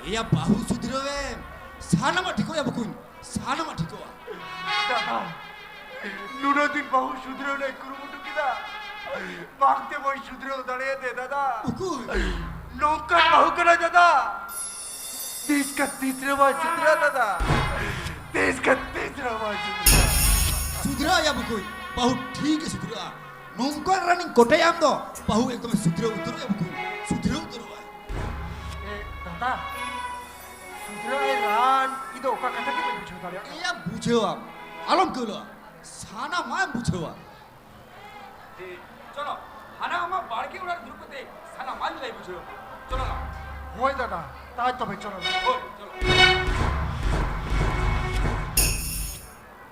ᱮᱭᱟ, ᱵᱟᱹᱦᱩ ᱥᱩᱫᱷᱨᱟᱹᱣ ᱮᱢ, ᱥᱟᱱᱟᱢᱟᱜ ᱴᱷᱤᱠᱚᱜᱼᱟ ᱵᱚᱠᱚᱧ, ᱥᱟᱱᱟᱢᱟᱜ ᱴᱷᱤᱠᱚᱜᱼᱟ᱾ ᱫᱟᱫᱟ, ᱱᱩᱱᱟᱹᱜ ᱫᱤᱱ ᱵᱟᱹᱦᱩ ᱥᱩᱫᱷᱨᱟᱹᱣ ᱞᱮ ᱠᱩᱨᱩᱢᱩᱴᱩ ᱠᱮᱫᱟ, ᱵᱟᱝᱛᱮ ᱵᱟᱹᱧ ᱥᱩᱫᱷᱨᱟᱹᱣ ᱫᱟᱲᱮᱭᱟᱫᱮ ᱫᱟᱫᱟ᱾ ᱩᱠᱩᱨ? ᱱᱚᱝᱠᱟᱱ ᱵᱟᱹᱦᱩ ᱠᱟᱱᱟᱭ ᱫᱟᱫᱟ, ᱛᱤᱥ ᱠᱷᱟᱱ ᱛᱤᱥ ᱨᱮ ᱵᱟᱭ ᱥᱩᱫᱷᱨᱟᱹᱜᱼᱟ ᱫᱟᱫᱟ, ᱛᱤᱥ ᱠᱷᱟᱱ ᱛᱤᱥ ᱨᱮ ᱵᱟᱭ ᱥᱩᱫᱷᱨᱟᱹᱜᱼᱟ᱾ ᱥᱩᱫᱷᱨᱟᱹᱜ ᱟᱭᱟ ᱵᱚᱠᱚᱧ, ᱵᱟᱹᱦᱩ ᱴᱷᱤᱠ ᱮ ᱥᱩᱫᱷᱨᱟᱹᱜᱼᱟ᱾ ᱱᱚᱝᱠᱟᱱ ᱨᱟᱱᱤᱧ ᱠᱚᱴᱮᱡ ᱟᱢ ᱫᱚ, ᱵᱟᱹᱦᱩ ᱮᱠᱫᱚᱢᱮ ᱥᱩᱫᱷᱨᱟᱹᱣ ᱩᱛᱟᱹᱨᱚᱜᱼᱟ ᱵᱚᱠᱚᱧ, ᱥᱩᱫᱷᱨᱟᱹᱣ ᱩᱛᱟᱹᱨᱚᱜᱼᱟᱭ᱾ ᱮ, ᱫᱟᱫᱟ, ᱥᱩᱫᱷᱨᱟᱹᱜ ᱟᱭ ᱨᱟᱱ, ᱤᱧ ᱫᱚ ᱚᱠᱟ ᱠᱟᱛᱷᱟ ᱜᱮ ᱵᱟᱹᱧ ᱵᱩᱡᱷᱟᱹᱣ ᱫᱟᱲᱮᱭᱟᱜ ᱠᱟᱱᱟ᱾ ᱮᱭᱟ, ᱵᱩᱡᱷᱟᱹᱣᱟᱢ, ᱟᱞᱚᱢ ᱠᱟᱹᱣᱞᱟᱹᱜᱼᱟ, ᱥᱟᱱᱟᱢᱟᱜ ᱮᱢ ᱵᱩᱡᱷᱟᱹᱣᱟ᱾ ᱮ, ᱪᱚᱞᱚ, ᱦᱟᱱᱟ ᱟᱢᱟᱜ ᱵᱟᱲᱜᱮ ᱚᱲᱟᱜ ᱨᱮ ᱫᱩᱲᱩᱵ ᱠᱟᱛᱮ ᱥᱟᱱᱟᱢᱟᱜ ᱞᱟᱹᱭ ᱵᱩᱡᱷᱟᱹᱣ ᱟᱢᱟ᱾ ᱪᱚᱞᱚ ᱱᱟ᱾ ᱦᱳᱭ ᱫᱟᱫᱟ, ᱛᱟᱭ ᱛᱚᱵᱮ ᱪᱚᱞᱚ ᱱᱟ᱾ ᱦᱳᱭ, ᱪᱚᱞᱚ᱾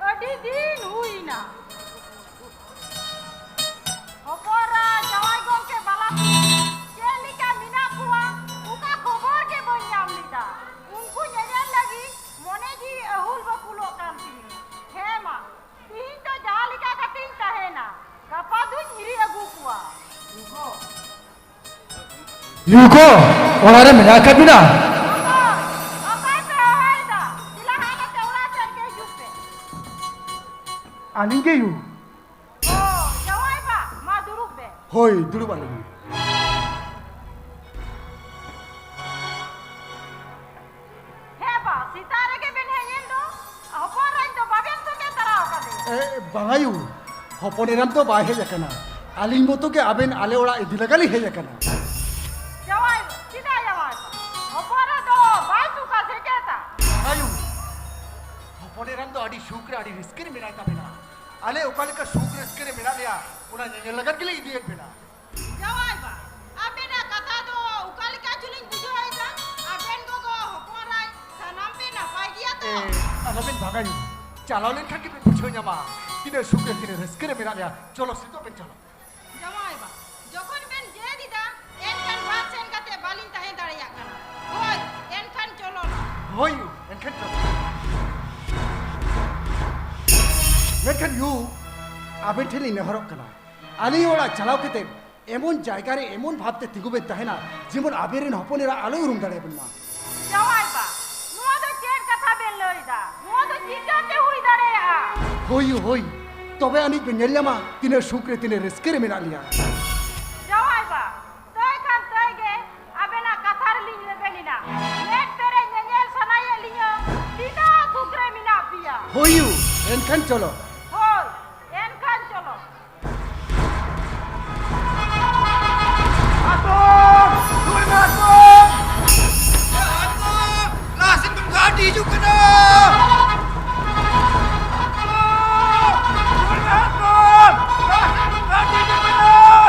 ᱟᱹᱰᱤ ᱫᱤᱱ ᱦᱩᱭᱱᱟ᱾ ᱦᱚᱯᱚᱱ ᱮᱨᱟ, ᱡᱟᱶᱟᱭ ᱜᱚᱢᱠᱮ, ᱵᱟᱞᱟ ᱠᱚ ᱪᱮᱫ ᱞᱮᱠᱟ ᱢᱮᱱᱟᱜ ᱠᱚᱣᱟ, ᱚᱠᱟ ᱠᱷᱚᱵᱚᱨ ᱜᱮ ᱵᱟᱹᱧ ᱧᱟᱢ ᱞᱮᱫᱟ᱾ ᱩᱱᱠᱩ ᱧᱮᱧᱮᱞ ᱞᱟᱹᱜᱤᱫ ᱢᱚᱱᱮ ᱡᱤᱣᱤ ᱟᱹᱦᱩᱞ ᱵᱟᱹᱠᱩᱞᱚᱜ ᱠᱟᱱ ᱛᱤᱧᱟᱹ᱾ ᱦᱮᱸ ᱢᱟ, ᱛᱤᱦᱤᱧ ᱫᱚ ᱡᱟᱦᱟᱸ ᱞᱮᱠᱟ ᱠᱟᱛᱮᱧ ᱛᱟᱦᱮᱱᱟ, ᱜᱟᱯᱟ ᱫᱩᱧ ᱦᱤᱨᱤ ᱟᱹᱜᱩ ᱠᱚᱣᱟ᱾ ᱜᱚ᱾ ᱭᱩ ᱜᱚ, ᱚᱲᱟᱜ ᱨᱮ ᱢᱮᱱᱟᱜ ᱟᱠᱟᱫ ᱵᱤᱱᱟ? ᱚᱠᱚᱭ? ᱚᱠᱚᱭ ᱯᱮ ᱦᱚᱦᱚᱭᱮᱫᱟ? ᱫᱮᱞᱟ ᱦᱟᱸᱜ ᱱᱚᱛᱮ ᱚᱲᱟᱜ ᱥᱮᱫ ᱜᱮ ᱦᱤᱡᱩᱜ ᱯᱮ᱾ ᱟᱹᱞᱤᱧ ᱜᱮ ᱭᱩ᱾ ᱚ, ᱡᱟᱶᱟᱭ ᱵᱟ, ᱢᱟ ᱦᱳᱭ, ᱫᱩᱲᱩᱵ ᱟᱹᱞᱤᱧ᱾ ᱦᱮᱸ ᱵᱟ, ᱥᱮᱛᱟᱜ ᱨᱮᱜᱮ ᱵᱮᱱ ᱦᱮᱡ ᱮᱱ ᱫᱚ, ᱦᱚᱯᱚᱱ ᱮᱨᱟᱧ ᱫᱚ ᱵᱟᱵᱮᱱ ᱥᱚᱸᱜᱮ ᱛᱟᱨᱟ ᱟᱠᱟᱫᱮᱭᱟ? ᱮ, ᱵᱟᱝ ᱟᱭᱳ, ᱦᱚᱯᱚᱱ ᱮᱨᱟᱢ ᱫᱚ ᱵᱟᱭ ᱦᱮᱡ ᱟᱠᱟᱱᱟ᱾ ᱟᱹᱞᱤᱧ ᱢᱚᱛᱚ ᱜᱮ ᱟᱵᱮᱱ ᱟᱞᱮ ᱚᱲᱟᱜ ᱤᱫᱤ ᱞᱟᱜᱟ ᱞᱤᱧ ᱦᱮᱡ ᱟᱠᱟᱱᱟ᱾ ᱡᱟᱶᱟᱭ, ᱪᱮᱫᱟᱜ ᱡᱟᱶᱟᱭ ᱵᱟ? ᱦᱚᱯᱚᱱ ᱮᱨᱟ ᱫᱚ ᱵᱟᱭ ᱥᱩᱠᱟ ᱥᱮ ᱪᱮᱫᱟ? ᱵᱟᱝ ᱟᱭᱳ, ᱦᱚᱯᱚᱱ ᱮᱨᱟᱢ ᱫᱚ ᱟᱹᱰᱤ ᱥᱩᱠ ᱨᱮ, ᱟᱹᱰᱤ ᱨᱟᱹᱥᱠᱟᱹ ᱨᱮ ᱢᱮᱱᱟᱭ ᱛᱟᱵᱮᱱᱟ᱾ ᱟᱞᱮ ᱚᱠᱟ ᱞᱮᱠᱟ ᱥᱩᱠ ᱨᱟᱹᱥᱠᱟᱹ ᱨᱮ ᱢᱮᱱᱟᱜ ᱞᱮᱭᱟ, ᱚᱱᱟ ᱧᱮᱧᱮᱞ ᱞᱟᱹᱜᱤᱫ ᱜᱮᱞᱮ ᱤᱫᱤᱭᱮᱫ ᱵᱮᱱᱟ᱾ ᱡᱟᱶᱟᱭ ᱵᱟ, ᱟᱵᱮᱱᱟᱜ ᱠᱟᱛᱷᱟ ᱫᱚ ᱚᱠᱟ ᱞᱮᱠᱟ ᱪᱚᱞᱤᱧ ᱵᱩᱡᱷᱟᱹᱣ ᱮᱫᱟ᱾ ᱟᱵᱮᱱ ᱜᱚᱜᱚ ᱦᱚᱯᱚᱱ ᱮᱨᱟᱭ ᱥᱟᱱᱟᱢ ᱯᱮ ᱱᱟᱯᱟᱭ ᱜᱮᱭᱟ ᱛᱚ? ᱮ, ᱟᱞᱚᱵᱮᱱ ᱵᱷᱟᱜᱟᱭᱚ᱾ ᱪᱟᱞᱟᱣ ᱞᱮᱱᱠᱷᱟᱱ ᱜᱮᱯᱮ ᱵᱩᱡᱷᱟᱹᱣ ᱧᱟᱢᱟ, ᱛᱤᱱᱟᱹᱜ ᱥᱩᱠ ᱨᱮ, ᱛᱤᱱᱟᱹᱜ ᱨᱟᱹᱥᱠᱟᱹ ᱨᱮ ᱢᱮᱱᱟᱜ ᱞᱮᱭᱟ᱾ ᱪᱚᱞᱚ, ᱥᱤᱛᱚ ᱵᱮᱱ ᱪᱟᱞᱟᱜ᱾ ᱡᱟᱶᱟᱭ ᱵᱟ, ᱡᱚᱠᱷᱚᱱ ᱵᱮᱱ ᱡᱮᱫ ᱮᱫᱟ, ᱮᱱᱠᱷᱟᱱ ᱵᱟᱫ ᱥᱮᱱ ᱠᱟᱛᱮ ᱵᱟᱹᱞᱤᱧ ᱛᱟᱦᱮᱸ ᱫᱟᱲᱮᱭᱟᱜ ᱠᱟᱱᱟ᱾ ᱦᱳᱭ, ᱮᱱᱠᱷᱟᱱ ᱪᱚᱞᱚ᱾ ᱦᱳᱭ, ᱮᱱᱠᱷᱟᱱ ᱪᱚᱞᱚ᱾ ᱢᱮᱱᱠᱷᱟᱱ ᱭᱩ, ᱟᱵᱮᱱ ᱴᱷᱮᱱ ᱞᱤᱧ ᱱᱮᱦᱚᱨᱚᱜ ᱠᱟᱱᱟ, ᱟᱹᱞᱤᱧ ᱚᱲᱟᱜ ᱪᱟᱞᱟᱣ ᱠᱟᱛᱮ ᱮᱢᱚᱱ ᱡᱟᱭᱜᱟ ᱨᱮ ᱮᱢᱚᱱ ᱵᱷᱟᱵᱽ ᱛᱮ ᱛᱤᱸᱜᱩ ᱵᱮᱱ ᱛᱟᱦᱮᱱᱟ, ᱡᱮᱢᱚᱱ ᱟᱵᱮᱱ ᱨᱮᱱ ᱦᱚᱯᱚᱱ ᱮᱨᱟ ᱟᱞᱚᱭ ᱩᱨᱩᱢ ᱫᱟᱲᱮᱭᱟᱵᱮᱱ ᱢᱟ᱾ ᱡᱟᱶᱟᱭ ᱵᱟ, ᱱᱚᱣᱟ ᱫᱚ ᱪᱮᱫ ᱠᱟᱛᱷᱟ ᱵᱮᱱ ᱞᱟᱹᱭ ᱮᱫᱟ? ᱱᱚᱣᱟ ᱫᱚ ᱪᱤᱠᱟᱹᱛᱮ ᱦᱩᱭ ᱫᱟᱲᱮᱭᱟᱜᱼᱟ? ᱦᱳᱭ, ᱦᱳᱭ, ᱛᱚᱵᱮ ᱟᱹᱱᱤᱡ ᱵᱮᱱ ᱧᱮᱞ ᱧᱟᱢᱟ ᱛᱤᱱᱟᱹᱜ ᱥᱩᱠ ᱨᱮ, ᱛᱤᱱᱟᱹᱜ ᱨᱟᱹᱥᱠᱟᱹ ᱨᱮ ᱢᱮᱱᱟᱜ ᱞᱮᱭᱟ᱾ ᱡᱟᱶᱟᱭ ᱵᱟ, ᱛᱟᱹᱭ ᱠᱷᱟᱱ ᱛᱟᱹᱭ ᱜᱮ ᱟᱵᱮᱱᱟᱜ ᱠᱟᱛᱷᱟ ᱨᱮᱞᱤᱧ ᱨᱮᱵᱮᱱ ᱮᱱᱟ᱾ ᱢᱮᱫ ᱯᱮᱨᱮᱡ ᱧᱮᱧᱮᱞ ᱥᱟᱱᱟᱭᱮᱫ ᱞᱤᱧᱟ, ᱛᱤᱱᱟᱹᱜ ᱥᱩᱠ ᱨᱮ ᱢᱮᱱᱟᱜ ᱯᱮᱭᱟ᱾ ᱦᱳᱭ ᱭᱩ, ᱮᱱᱠᱷᱟᱱ ᱪᱚᱞᱚ᱾ ᱦᱳᱭ, ᱮᱱᱠᱷᱟᱱ ᱪᱚᱞᱚ᱾ ᱦᱟᱛᱚᱢ! ᱫᱩᱲᱩᱵ ᱢᱮ, ᱦᱟᱛᱚᱢ! ᱦᱟᱛᱚᱢ! ᱞᱟᱦᱟ ᱥᱮᱱ ᱠᱷᱚᱱ ᱜᱟᱹᱰᱤ ᱦᱤᱡᱩᱜ ᱠᱟᱱᱟ! ᱦᱟᱛᱚᱢ! ᱫᱩᱲᱩᱵ ᱢᱮ, ᱦᱟᱛᱚᱢ! ᱞᱟᱦᱟ ᱥᱮᱱ ᱠᱷᱚᱱ ᱜᱟᱹᱰᱤ ᱦᱤᱡᱩᱜ ᱠᱟᱱᱟ!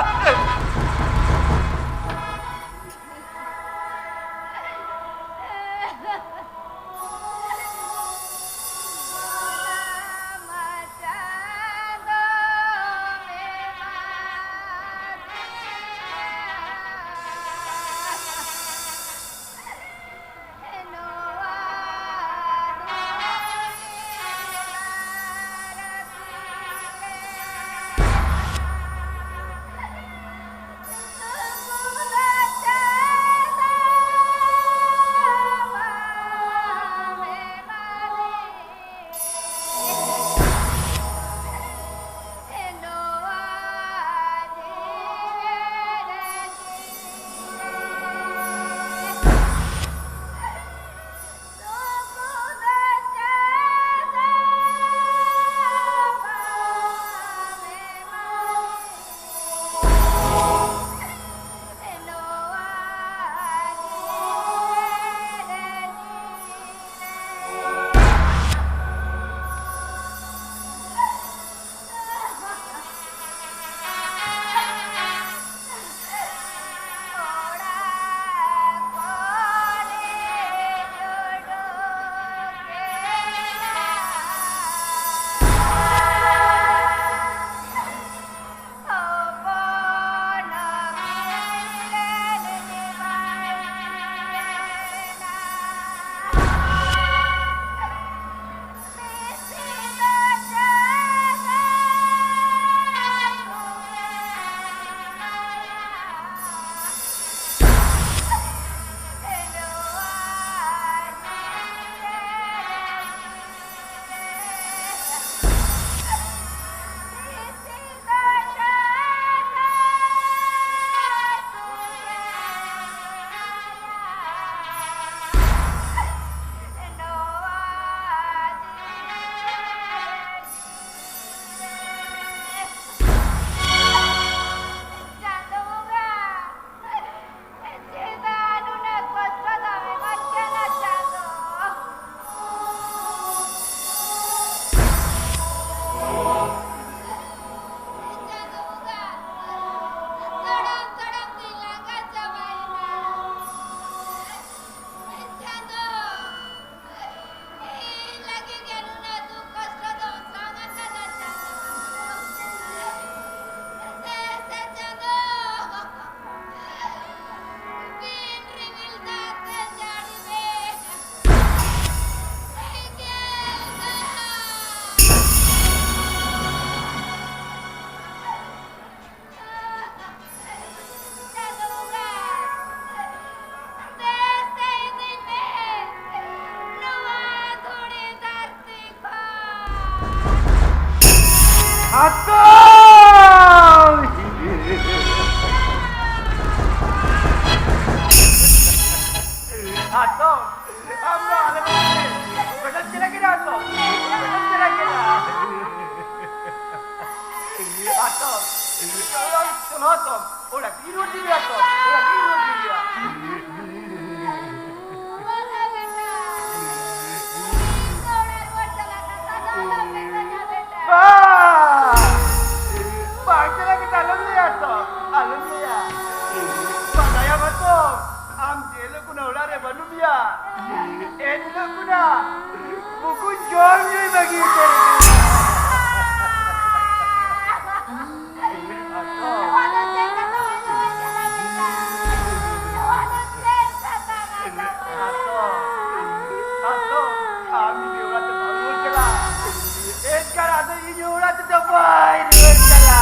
ᱟᱛᱚ, ᱟᱢ ᱫᱚ ᱟᱞᱮ ᱫᱚ ᱜᱚᱡᱚᱜ ᱪᱮᱫ ᱞᱟᱹᱜᱤᱫ ᱟᱛᱚ? ᱜᱚᱡᱚᱜ ᱪᱮᱫ ᱞᱟᱹᱜᱤᱫ? ᱟᱛᱚ, ᱪᱚᱞᱚ, ᱪᱚᱞᱚ ᱟᱛᱚ, ᱚᱲᱟᱜ ᱤᱧ ᱨᱩᱣᱟᱹᱲ ᱤᱫᱤ ᱢᱮᱭᱟ ᱟᱛᱚ, ᱚᱲᱟᱜ ᱤᱧ ᱨᱩᱣᱟᱹᱲ ᱤᱫᱤ ᱢᱮᱭᱟ᱾ ᱵᱟᱝ! ᱵᱟᱝ ᱪᱟᱞᱟᱜ ᱠᱟᱛᱷᱟ ᱟᱞᱚᱢ ᱞᱟᱹᱭᱟ ᱛᱚ, ᱟᱞᱚᱢ ᱞᱟᱹᱭᱟ᱾ ᱵᱟᱰᱟᱭᱟᱢ ᱛᱚ, ᱟᱢ ᱡᱮ ᱦᱤᱞᱳᱜ ᱠᱷᱚᱱᱟᱜ ᱚᱲᱟᱜ ᱨᱮ ᱵᱟᱹᱱᱩᱜ ᱢᱮᱭᱟ, ᱮᱱ ᱦᱤᱞᱳᱜ ᱠᱷᱚᱱᱟᱜ ᱵᱩᱠᱩ ᱡᱚᱢ ᱧᱩᱭ ᱵᱟᱹᱜᱤ ᱩᱛᱟᱹᱨ ᱠᱟᱫᱟ᱾ ᱱᱚᱣᱟ ᱫᱚ ᱪᱮᱫ ᱠᱟᱛᱷᱟ ᱵᱟᱝ ᱠᱟᱱᱟ ᱵᱮᱴᱟ? ᱱᱚᱣᱟ ᱫᱚ ᱪᱮᱫ ᱠᱟᱛᱷᱟ ᱠᱟᱱᱟ? ᱟᱛᱚ, ᱟᱛᱚ, ᱟᱢ ᱡᱩᱫᱤ ᱚᱲᱟᱜ ᱛᱮ ᱵᱟᱢ ᱨᱩᱣᱟᱹᱲ ᱪᱟᱞᱟᱜᱼᱟ, ᱮᱱᱠᱷᱟᱱ ᱟᱫᱚ ᱤᱧ ᱦᱚᱸ ᱚᱲᱟᱜ ᱛᱮᱫᱚ ᱵᱟᱹᱧ ᱨᱩᱣᱟᱹᱲ ᱪᱟᱞᱟᱜᱼᱟ᱾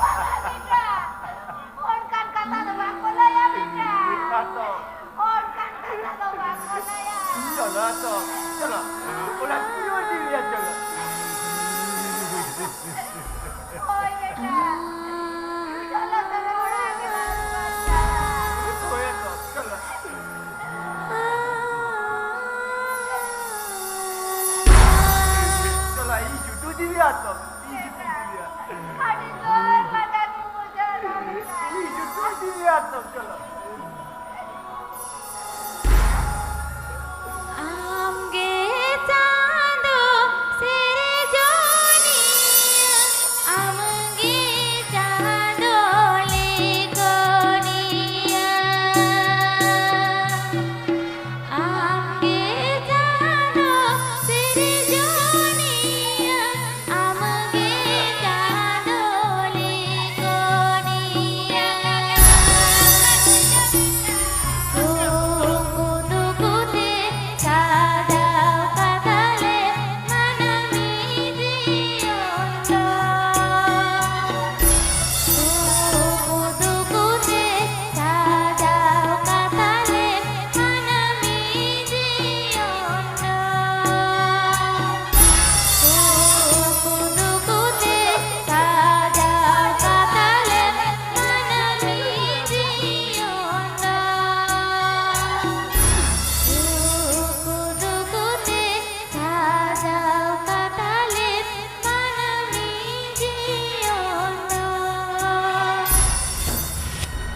ᱵᱟᱝᱟ ᱵᱮᱴᱟ, ᱚᱱᱠᱟᱱ ᱠᱟᱛᱷᱟ ᱫᱚ ᱵᱟᱠᱚ ᱞᱟᱹᱭᱟ ᱵᱮᱴᱟ᱾ ᱟᱛᱚ᱾ ᱚᱱᱠᱟᱱ ᱠᱟᱛᱷᱟ ᱫᱚ ᱵᱟᱠᱚ ᱞᱟᱹᱭᱟ᱾ ᱪᱚᱞᱚ ᱟᱛᱚ, ᱪᱚᱞᱚ, ᱚᱲᱟᱜ ᱛᱮ ᱨᱩᱣᱟᱹᱲ ᱤᱫᱤ ᱢᱮᱭᱟ, ᱪᱚᱞᱚ᱾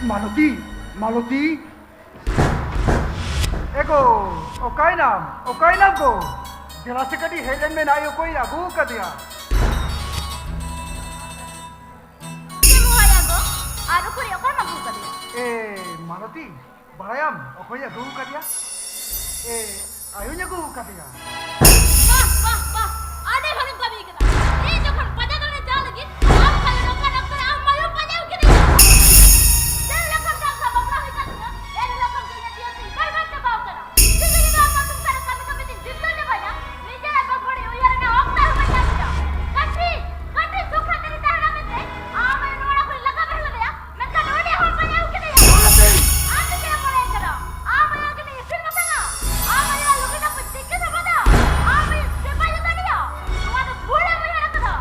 ᱢᱟᱞᱚᱛᱤ, ᱢᱟᱞᱚᱛᱤ᱾ ᱮ ᱜᱚ, ᱚᱠᱟᱭᱱᱟᱢ? ᱚᱠᱟᱭᱱᱟᱢ ᱜᱚ? ᱫᱮᱞᱟ ᱥᱮ ᱠᱟᱹᱴᱤᱡ ᱦᱮᱡ ᱞᱮᱱ ᱢᱮ, ᱱᱟᱭ ᱚᱠᱚᱭ ᱟᱹᱜᱩ ᱟᱠᱟᱫᱮᱭᱟ? ᱪᱮᱫ ᱮᱢ ᱦᱚᱦᱚᱭᱟ ᱜᱚ? ᱟᱨ ᱚᱠᱚᱭ, ᱚᱠᱟᱭᱮᱢ ᱟᱹᱜᱩ ᱟᱠᱟᱫᱮᱭᱟ? ᱮ, ᱢᱟᱞᱚᱛᱤ, ᱵᱟᱲᱟᱭᱟᱢ ᱚᱠᱚᱭ ᱟᱹᱜᱩ ᱟᱠᱟᱫᱮᱭᱟ? ᱮ, ᱟᱭᱳᱧ ᱟᱹᱜᱩ ᱟᱠᱟᱫᱮᱭᱟ᱾ ᱵᱟᱦ, ᱵᱟᱦ, ᱵᱟᱦ, ᱟᱹᱰᱤ ᱵᱷᱟᱹᱜᱤᱢ ᱠᱟᱹᱢᱤ ᱠᱟᱫᱟ᱾ ᱤᱧ ᱡᱚᱠᱷᱚᱱ ᱯᱟᱸᱡᱟ ᱫᱟᱲᱮ ᱪᱟᱞᱟᱣ ᱞᱟᱹᱜᱤᱫ, ᱟᱢ ᱠᱷᱟᱱ ᱱᱚᱝᱠᱟᱱ ᱚᱠᱛᱚ ᱨᱮ ᱟᱢ ᱢᱟᱭᱳᱢ ᱯᱟᱸᱡᱟ ᱟᱹᱜᱩ ᱠᱮᱫᱮᱭᱟ᱾ ᱡᱮ ᱦᱤᱞᱳᱜ ᱠᱷᱚᱱ ᱜᱮ ᱟᱢ ᱥᱟᱶ ᱵᱟᱯᱞᱟ ᱦᱩᱭ ᱠᱟᱱ ᱛᱤᱧᱟ, ᱮᱱ ᱦᱤᱞᱳᱜ ᱠᱷᱚᱱ ᱜᱮ ᱤᱧᱟᱹᱜ ᱡᱤᱭᱚᱱ ᱛᱤᱧ ᱵᱚᱨᱵᱟᱫ ᱪᱟᱵᱟᱣ ᱠᱟᱱᱟ᱾ ᱥᱩᱫᱷᱩ ᱥᱩᱫᱷᱩ ᱟᱢᱟᱜ ᱥᱚᱝᱥᱟᱨ ᱨᱮ ᱠᱟᱹᱢᱤ ᱠᱟᱹᱢᱤ ᱛᱤᱧ ᱵᱤᱯᱞᱚᱵ ᱪᱟᱵᱟᱭᱮᱱᱟ᱾ ᱱᱤᱡᱮᱨᱟᱜ ᱜᱚᱲ ᱩᱭᱦᱟᱹᱨ ᱨᱮᱱᱟᱜ ᱚᱠᱛᱚ ᱦᱚᱸ ᱵᱟᱹᱧ ᱧᱟᱢ ᱮᱫᱟ᱾ ᱠᱟᱹᱴᱤᱡ, ᱠᱟᱹᱴᱤᱡ ᱥᱩᱠ ᱥᱟᱱᱛᱤ ᱨᱮ ᱛᱟᱦᱮᱱᱟ ᱢᱮᱱᱛᱮ ᱟᱢ ᱟᱭᱳ ᱱᱚᱣᱟ ᱚᱲᱟᱜ ᱠᱷᱚᱱ ᱞᱟᱜᱟ ᱵᱟᱹᱧ ᱞᱟᱜᱟᱭᱟ, ᱢᱮᱱᱠᱷᱟᱱ ᱩᱱᱤ ᱦᱚᱲ ᱵᱟᱹᱧ ᱟᱹᱜᱩ ᱠᱮᱫᱮᱭᱟ᱾ ᱟᱢ ᱫᱚ ᱪᱮᱫ ᱮᱢ ᱢᱚᱱᱮᱭ ᱠᱟᱫᱟ? ᱟᱢ ᱟᱭᱳ ᱠᱤᱱᱤ ᱤᱥᱤᱱ ᱵᱟᱥᱟᱝᱟ? ᱟᱢ ᱟᱭᱳ ᱞᱩᱜᱽᱲᱤ ᱞᱟᱯᱚ ᱛᱤᱠᱤ ᱥᱟᱯᱷᱟ ᱫᱚ? ᱟᱢ ᱟᱭᱳ ᱥᱮᱵᱟ ᱡᱚᱛᱚᱱᱤᱭᱟ? ᱱᱚᱣᱟ ᱫᱚ ᱵᱷᱩᱞ ᱮᱢ ᱩᱭᱦᱟᱹᱨ ᱟᱠᱟᱫᱟ᱾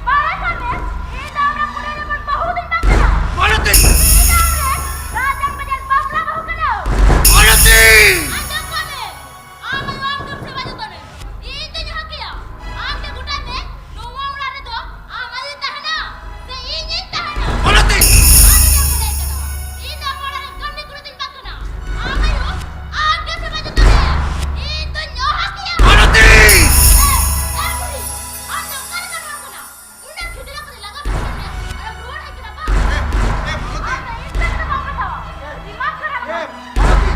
ᱵᱟᱲᱟᱭ ᱠᱟᱜ ᱢᱮ, ᱤᱧ ᱫᱚ ᱟᱢ ᱨᱮᱱ ᱠᱩᱲᱤ ᱦᱚᱯᱚᱱ ᱵᱟᱹᱦᱩ ᱫᱚᱧ ᱵᱟᱝ ᱠᱟᱱᱟ᱾ ᱢᱟᱞᱚᱛᱤ! ᱤᱧ ᱫᱚ ᱟᱢ ᱨᱮᱱ ᱨᱟᱡᱟᱱ ᱵᱟᱡᱟᱱ ᱵᱟᱯᱞᱟ ᱵᱟᱹᱦᱩ ᱠᱟᱱᱟ᱾ ᱢᱟᱞᱚᱛᱤ! ᱟᱸᱡᱚᱢ ᱠᱟᱜ ᱢᱮ, ᱟᱢ ᱟᱭᱳ ᱟᱢ ᱫᱚᱢ ᱥᱮᱵᱟ ᱡᱚᱛᱚᱱᱮ᱾ ᱤᱧ ᱫᱚᱧ ᱦᱚᱦᱚ ᱠᱮᱭᱟ᱾ ᱟᱢ ᱜᱮ ᱜᱚᱴᱟᱭ ᱢᱮ, ᱱᱚᱣᱟ ᱚᱲᱟᱜ ᱨᱮᱫᱚ ᱟᱢ ᱟᱭᱳᱭ ᱛᱟᱦᱮᱱᱟ ᱥᱮ ᱤᱧᱤᱧ ᱛᱟᱦᱮᱱᱟ? ᱢᱟᱞᱚᱛᱤ! ᱟᱢ ᱜᱮᱢ ᱢᱚᱱᱮᱭ ᱠᱟᱱᱟ, ᱤᱧ ᱫᱚ ᱟᱢ ᱚᱲᱟᱜ ᱨᱮᱱ ᱠᱟᱹᱢᱤ ᱠᱩᱲᱤ ᱫᱚᱧ ᱵᱟᱝ ᱠᱟᱱᱟ᱾ ᱟᱢ ᱟᱭᱳ, ᱟᱢ ᱜᱮ ᱥᱮᱵᱟ ᱡᱚᱛᱚᱱᱮᱭᱟ᱾ ᱤᱧ ᱫᱚᱧ ᱦᱚᱦᱚ ᱠᱮᱭᱟ᱾ ᱢᱟᱞᱚᱛᱤ! ᱮ, ᱮ ᱠᱩᱲᱤ, ᱟᱢ ᱫᱚ ᱚᱠᱟ ᱞᱮᱠᱟᱱ ᱦᱚᱲ ᱠᱟᱱᱟ? ᱩᱱᱟᱹᱜ ᱠᱷᱤᱡᱞᱟᱹ ᱠᱟᱛᱮ ᱞᱟᱜᱟ ᱵᱟᱭ ᱠᱟᱱᱟ, ᱟᱨᱮᱢ ᱨᱩᱣᱟᱹᱲ ᱦᱮᱡ ᱠᱟᱱᱟ ᱵᱟᱝ? ᱮ, ᱮ, ᱢᱟᱞᱚᱛᱤ! ᱟᱢ ᱫᱚ ᱤᱧ ᱥᱮᱫ ᱫᱚ ᱵᱟᱢ ᱦᱟᱛᱟᱣᱟ᱾ ᱫᱤᱢᱟᱜᱽ ᱠᱷᱟᱨᱟᱯ ᱮ, ᱟᱠᱟᱱᱟ᱾ ᱢᱟᱞᱚᱛᱤ!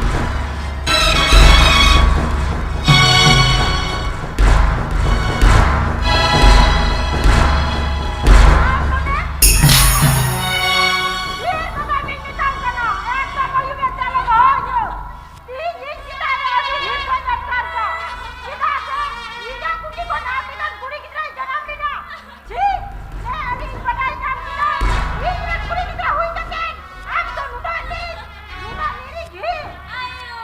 ᱟᱢ ᱱᱚᱰᱮ ᱰᱷᱮᱨ ᱠᱟᱛᱷᱟ ᱵᱟᱹᱧ ᱢᱮᱛᱟᱢ ᱠᱟᱱᱟ, ᱮᱠᱫᱚᱢ ᱟᱹᱭᱩᱵ ᱮ ᱪᱟᱞᱟᱜᱼᱟ, ᱦᱳᱭ ᱜᱮ᱾ ᱛᱤᱦᱤᱧ ᱤᱧ ᱪᱮᱛᱟᱱ ᱨᱮ ᱟᱹᱰᱤ ᱰᱷᱮᱨ ᱠᱚ ᱧᱟᱢ ᱠᱟᱱ ᱛᱟᱢ᱾ ᱪᱮᱫᱟᱜ ᱥᱮ ᱤᱧᱟᱹᱜ ᱠᱩᱠᱤ ᱠᱷᱚᱱ ᱟᱨ ᱢᱤᱫᱴᱟᱝ ᱠᱩᱲᱤ ᱜᱤᱫᱽᱨᱟᱹᱭ ᱡᱟᱱᱟᱢ ᱞᱮᱱᱟ᱾ ᱪᱷᱤ! ᱦᱮᱸ, ᱟᱹᱞᱤᱧ ᱵᱟᱰᱟᱭ ᱧᱟᱢ ᱠᱮᱫᱟ᱾ ᱤᱧ ᱨᱮᱱ ᱠᱩᱲᱤ ᱜᱤᱫᱽᱨᱟᱹ ᱦᱩᱭ ᱠᱟᱛᱮ ᱟᱢ ᱫᱚ ᱱᱩᱱᱟᱹᱜ ᱱᱤᱨ-, ᱱᱩᱱᱟᱹᱜ ᱱᱤᱨᱤᱡ ᱜᱮ? ᱟᱭᱳ!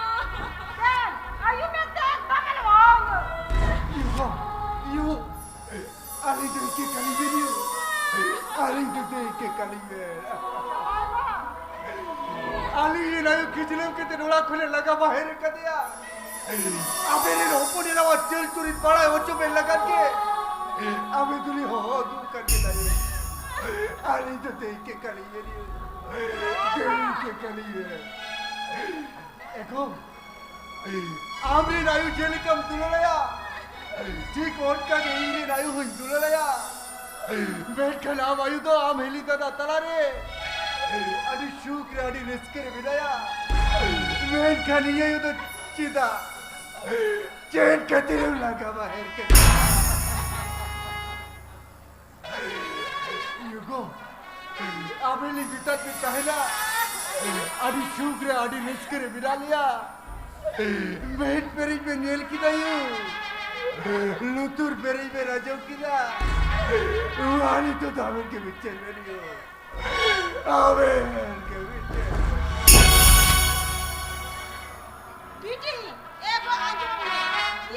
ᱫᱮᱱ, ᱟᱭᱳ ᱢᱮᱱᱛᱮ ᱮᱠᱫᱚᱢ ᱟᱞᱚᱢ ᱦᱚᱦᱚ ᱟᱹᱧᱟᱹ᱾ ᱤᱭᱩ ᱦᱚᱸ, ᱤᱭᱩ, ᱟᱹᱞᱤᱧ ᱫᱚ ᱤᱠᱟᱹ ᱠᱟᱹᱞᱤᱧ ᱵᱮᱱ ᱤᱭᱩ᱾ ᱟᱹᱞᱤᱧ ᱫᱚ ᱤᱠᱟᱹ ᱠᱟᱹᱞᱤᱧ ᱵᱮᱱ᱾ ᱟᱹᱞᱤᱧ ᱨᱮᱱ ᱟᱭᱳ ᱠᱷᱤᱡᱞᱟᱹᱣ ᱠᱟᱛᱮ ᱚᱲᱟᱜ ᱠᱷᱚᱱᱮ ᱞᱟᱜᱟ ᱵᱟᱦᱮᱨ ᱟᱠᱟᱫᱮᱭᱟ᱾ ᱟᱵᱮᱱ ᱨᱮᱱ ᱦᱚᱯᱚᱱ ᱮᱨᱟᱣᱟᱜ ᱪᱟᱹᱞ ᱪᱩᱨᱤᱛ ᱵᱟᱲᱟᱭ ᱦᱚᱪᱚ ᱵᱮᱱ ᱞᱟᱹᱜᱤᱫ ᱜᱮ ᱟᱵᱮᱱ ᱫᱚᱞᱤᱧ ᱦᱚᱦᱚ ᱟᱹᱜᱩ ᱟᱠᱟᱫ ᱵᱮᱱᱟ᱾ ᱟᱹᱞᱤᱧ ᱫᱚ ᱫᱟᱹᱭᱠᱟᱹ ᱠᱟᱹᱞᱤᱧ ᱵᱮᱱ᱾ ᱜᱟᱹᱲᱤ ᱠᱮᱠᱟᱞᱤ ᱨᱮ᱾ ᱮᱠᱷᱚᱱ ᱟᱢᱨᱮᱱ ᱟᱭᱳ ᱪᱮᱫ ᱞᱮᱠᱟᱢ ᱫᱩᱞᱟᱹᱲᱟᱭᱟ, ᱴᱷᱤᱠ ᱚᱱᱠᱟ ᱜᱮ ᱤᱧᱨᱮᱱ ᱟᱭᱳ ᱦᱚᱸᱧ ᱫᱩᱞᱟᱹᱲᱟᱭᱟ᱾ ᱢᱮᱱᱠᱷᱟᱱ ᱟᱢ ᱟᱭᱳ ᱫᱚ ᱟᱢ ᱦᱤᱞᱤ ᱫᱟᱫᱟ ᱛᱟᱞᱟᱨᱮ ᱟᱹᱰᱤ ᱥᱩᱠ ᱨᱮ, ᱟᱹᱰᱤ ᱨᱟᱹᱥᱠᱟᱹ ᱨᱮ ᱢᱮᱱᱟᱭᱟ᱾ ᱢᱮᱱᱠᱷᱟᱱ ᱤᱧ ᱟᱭᱳ ᱫᱚ ᱪᱮᱫᱟᱜ, ᱪᱮᱫ ᱠᱷᱟᱹᱛᱤᱨᱮᱢ ᱞᱟᱜᱟᱣᱟ ᱦᱮᱨ ᱠᱟᱛᱮ? ᱤᱭᱟᱹ ᱜᱚ, ᱟᱵᱮᱱ ᱞᱤᱧ ᱢᱮᱛᱟᱫ ᱵᱮᱱ ᱛᱟᱦᱮᱱᱟ, ᱟᱹᱰᱤ ᱥᱩᱠ ᱨᱮ, ᱟᱹᱰᱤ ᱨᱟᱹᱥᱠᱟᱹ ᱨᱮ ᱢᱮᱱᱟᱜ ᱞᱮᱭᱟ᱾ ᱢᱮᱫ ᱯᱮᱨᱮᱡ ᱵᱮᱱ ᱧᱮᱞ ᱠᱮᱫᱟ ᱭᱳ, ᱞᱩᱛᱩᱨ ᱯᱮᱨᱮᱡ ᱵᱮᱱ ᱟᱸᱡᱚᱢ ᱠᱮᱫᱟ᱾ ᱢᱟ ᱱᱤᱛᱚᱜ ᱫᱚ ᱟᱵᱮᱱ ᱜᱮ ᱢᱤᱫᱴᱮᱱ ᱵᱮᱱ ᱭᱳ, ᱟᱵᱮᱱ ᱜᱮ ᱢᱤᱫᱴᱮᱱ᱾ ᱵᱤᱴᱤ, ᱮ ᱜᱚ, ᱟᱸᱡᱚᱢ ᱢᱮ᱾